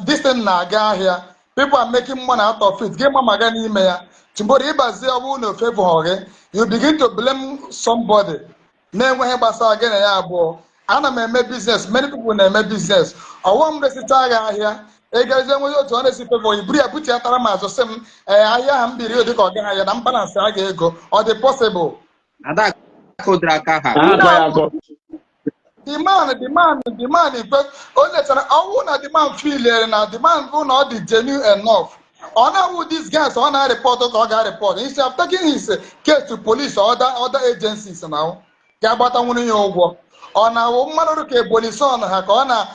this thing naga here. People are making money out of it. Give my magani mayor. Somebody favor you begin to blame somebody. Name when again and I make business. Many people in my business. I want to see here. Hey guys, I'm going to honestly people. You bring a put your tarama so same. I am the real the balance. I go or the possible. Kodraka ha. The man, only the man feel now, the man who not the genuine enough. On how these guys on a report or got report. Instead of taking his case to police or other agencies now. Gabata wuni yogo. On a woman who police on her corner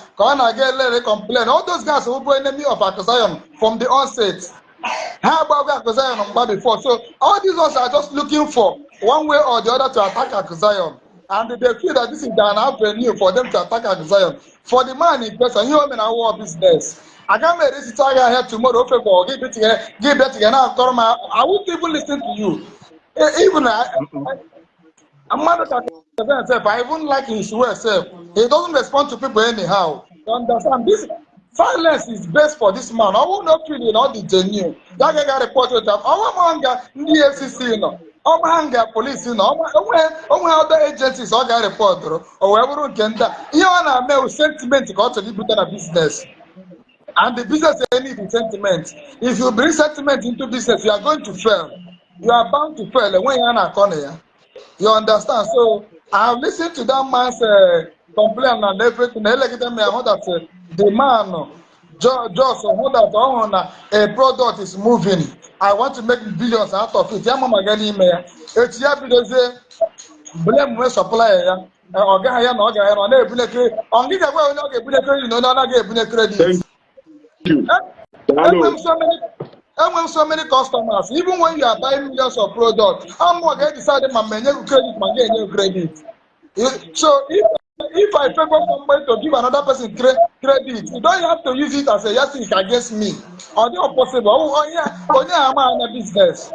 get complain. All those guys who were enemy of Akasayon from the onset. How about Akasayon before? So all these ones are just looking for one way or the other to attack Akasayon. And they feel that this is an avenue for them to attack Zion. For the man in person, you mean I war business. I can't make this tiger here tomorrow. Give it together. I won't even listen to you. Even I'm mad at myself. I even like his way self. He doesn't respond to people anyhow. You understand? This silence is best for this man. I will not feel all the genuine. That guy got reported to our manga in the FCC, you know. Omanga police, you know, other agencies or got report or wherever you can. You want to make sentiment got to be a business. And the business need the sentiment. If you bring sentiment into business, you are going to fail. You are bound to fail. And when you're not corner, you understand? So I have listened to that man's complaint and everything. I like them that the man just that a product is moving. I want to make billions out of it. Yamama gani me. It's ya because blame we supplier. Oga ya no na ebune credit. Ongi ga we no ga ebune credit no na ga ebune credit. Thank you. I have so many customers. Even when you are buying millions of products, I'm more going to decide my menu credit, my new credit. So if I favor somebody to give another person credit, you don't have to use it as a yardstick against me. Or the possible. Oh yeah, I'm a business.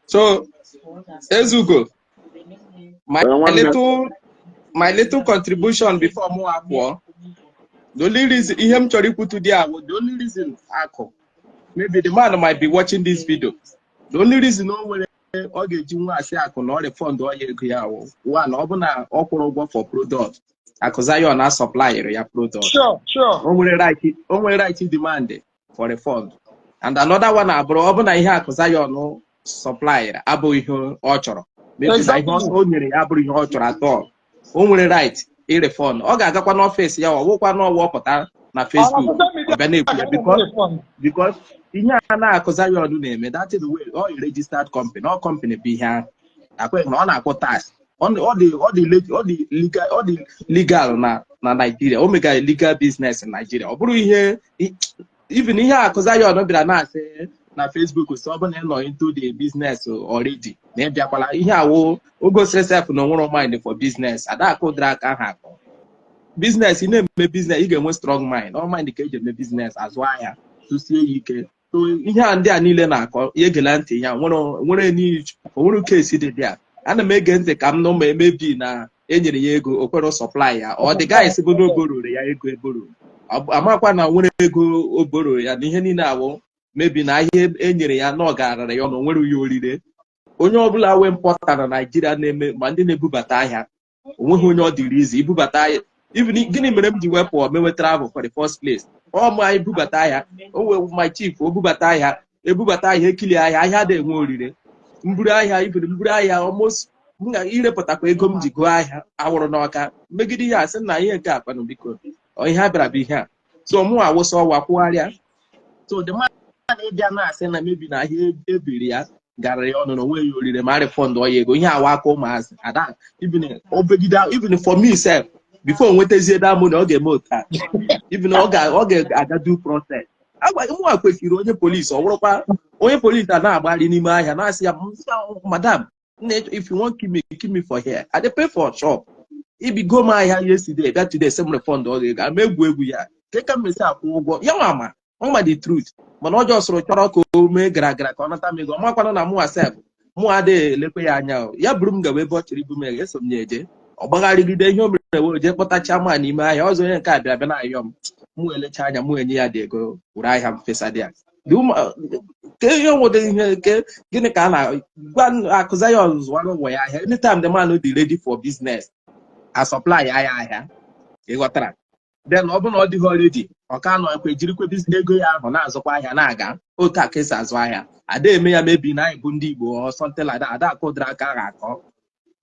So, Ezugo, my little contribution before more Akwa. The only reason him to put to there, the only reason Akwa, maybe the man might be watching this video. The only reason no way okay, you say I can not refund all your one open for product. Akasayo na supplier your product. Sure. Only right demand for refund. And another one abroad open here Akasayo no supplier abo ihe ochoro. Maybe Exactly. I also only abo ihe ochoro at all. Only right a refund. Ọ ga-agakwa n'ọfịs ya ọwụkwa n'ọwụpụta na Facebook ọbịa na-ekwu ya because ihe a na-akụza ya ọdụ na-eme that is the way all registered company all company bụ ihe ahụ akweghị na ọ na-akwụ tax ọ dị legal na Nigeria o mega legal business in Nigeria ọ bụrụ ihe even ihe akụza ya ọdụ bịara na-asị na Facebook so ọ bụ na nọ into the business already na ịbịakwala ihe awụ o gosiri self na onwere mind for business ada akụdara aka ha akọ business ị na-eme business ị ga-enwe strong mind all mind ka eji eme business azụ ahịa tụsie ya ike so ihe a ndị a niile na-akọ ya egela ntị ya nwere case dị a ana m ege ntị ka m nọ ma emebi na enyere ya ego okwere supply ya ọ dị guys bụ na obororo ya ego eboro amakwa na nwere ego oboro ya na ihe niile awụ mebi na ihe enyere ya na ọ garara ya ọnụ nwere ya orire onye ọbụla wee mpọta na Nigeria na-eme ma ndị na-ebubata ahịa onweghị onye ọ dịrị izi ibubata ahịa even gịnị mere m ji wepụ mewe travel for the first place ọ ma anyị bubata ahịa o wee my chief o bubata ahịa ebubata ahịa ekili ahịa dị enwe orire mburu ahịa almost irepụtakwa ego m ji gụọ ahịa awụrụ n'ọka megide ihe a sị na ihe nke akpanụ biko ihe a bịara bụ ihe a so mụ awụsa ọwa kwụgharịa so the man ịbịa na-asị na mebi na ahịa ebiri ya gara ya ọnụ na onwe ya orire ma refund ọya ego ihe awa aka ụmụazị ada even for me self before nwetazie damụ na ọ ga-eme ụta even ọ ga-aga due process mụnwa kwesịrị onye polisi ọ bụrụkwa onye polisi a na-agbagharị n'ime ahịa na-asị ya madam if you want kill me for here I dey pay for shop ibigo m ahịa yesterday bịa today same refund ọ ga-ego ama egwu ya ka mmesi akwụ ụgwọ ya nwa ọma the truth mana ọjọọ soro chọrọ ka o mee gara ka ọ nata m ego ọ makwanụ na mụ asef mụ adịghị elekwe ya anya ya bụrụ m gawa ebe ọ chịrị ibu m eso m na-eje ọ gbagharịgide ihe o mere were jee kpọtacha ma n'ime ahịa ọzọ onye nke a bịa na ayọ m mụ elecha anya mụ enye ya dị ego were ahịa m fesa dị ya ke ihe nwere ihe ke gịnị ka a na-gwa akụza ya ọzụzụ ụwa ya ahịa anytime the man dị ready for business a supply ahịa ịghọtara then ọ bụ na ọ dịghị already ọ ka nọ ekwe jirikwe ego ya ahụ na-azụkwa ahịa na-aga otu a ka esi azụ ahịa ada eme ya mebi na anyị bụ ndị Igbo or something like that ada akụdara aka agha akọ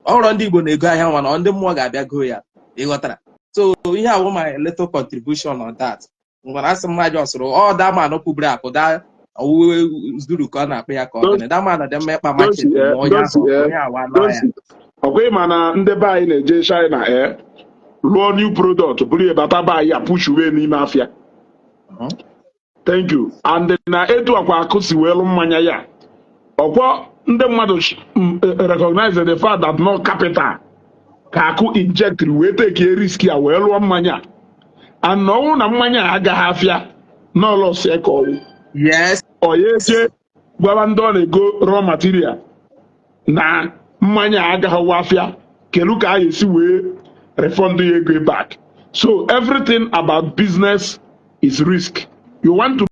ọhụrụ ndị Igbo na-ego ahịa nwa na ndị mmụọ ga-abịa goo ya ịghọtara so ihe awụ my little contribution on that ngwara asị m ajọ sụrụ ọ da ma kwubiri akụ da owuwe zuru ka ọ na-akpa ya ka ọ gịnị da ma na dị mma ịkpa machin onye awa nọ ya ọkwa ịma na ndị be anyị na-eje China lụọ new product bụrụ ya bata be anyị apụshuwe n'ime afịa thank you and na etu akwa akụ si wee lụ mmanya ya ọkwọ ndị mmadụ recognize the fact that no capital ka akụ inject wee take risk ya wee lụọ mmanya and ọnwụ na mmanya agaghị afịa n'ọlọsie ka ọwụ yes onye eche gwara ndị ọ na-ego raw material na mmanya agaghị afịa kelu ka a ga-esi wee refund ya ego back so everything about business is risk you want to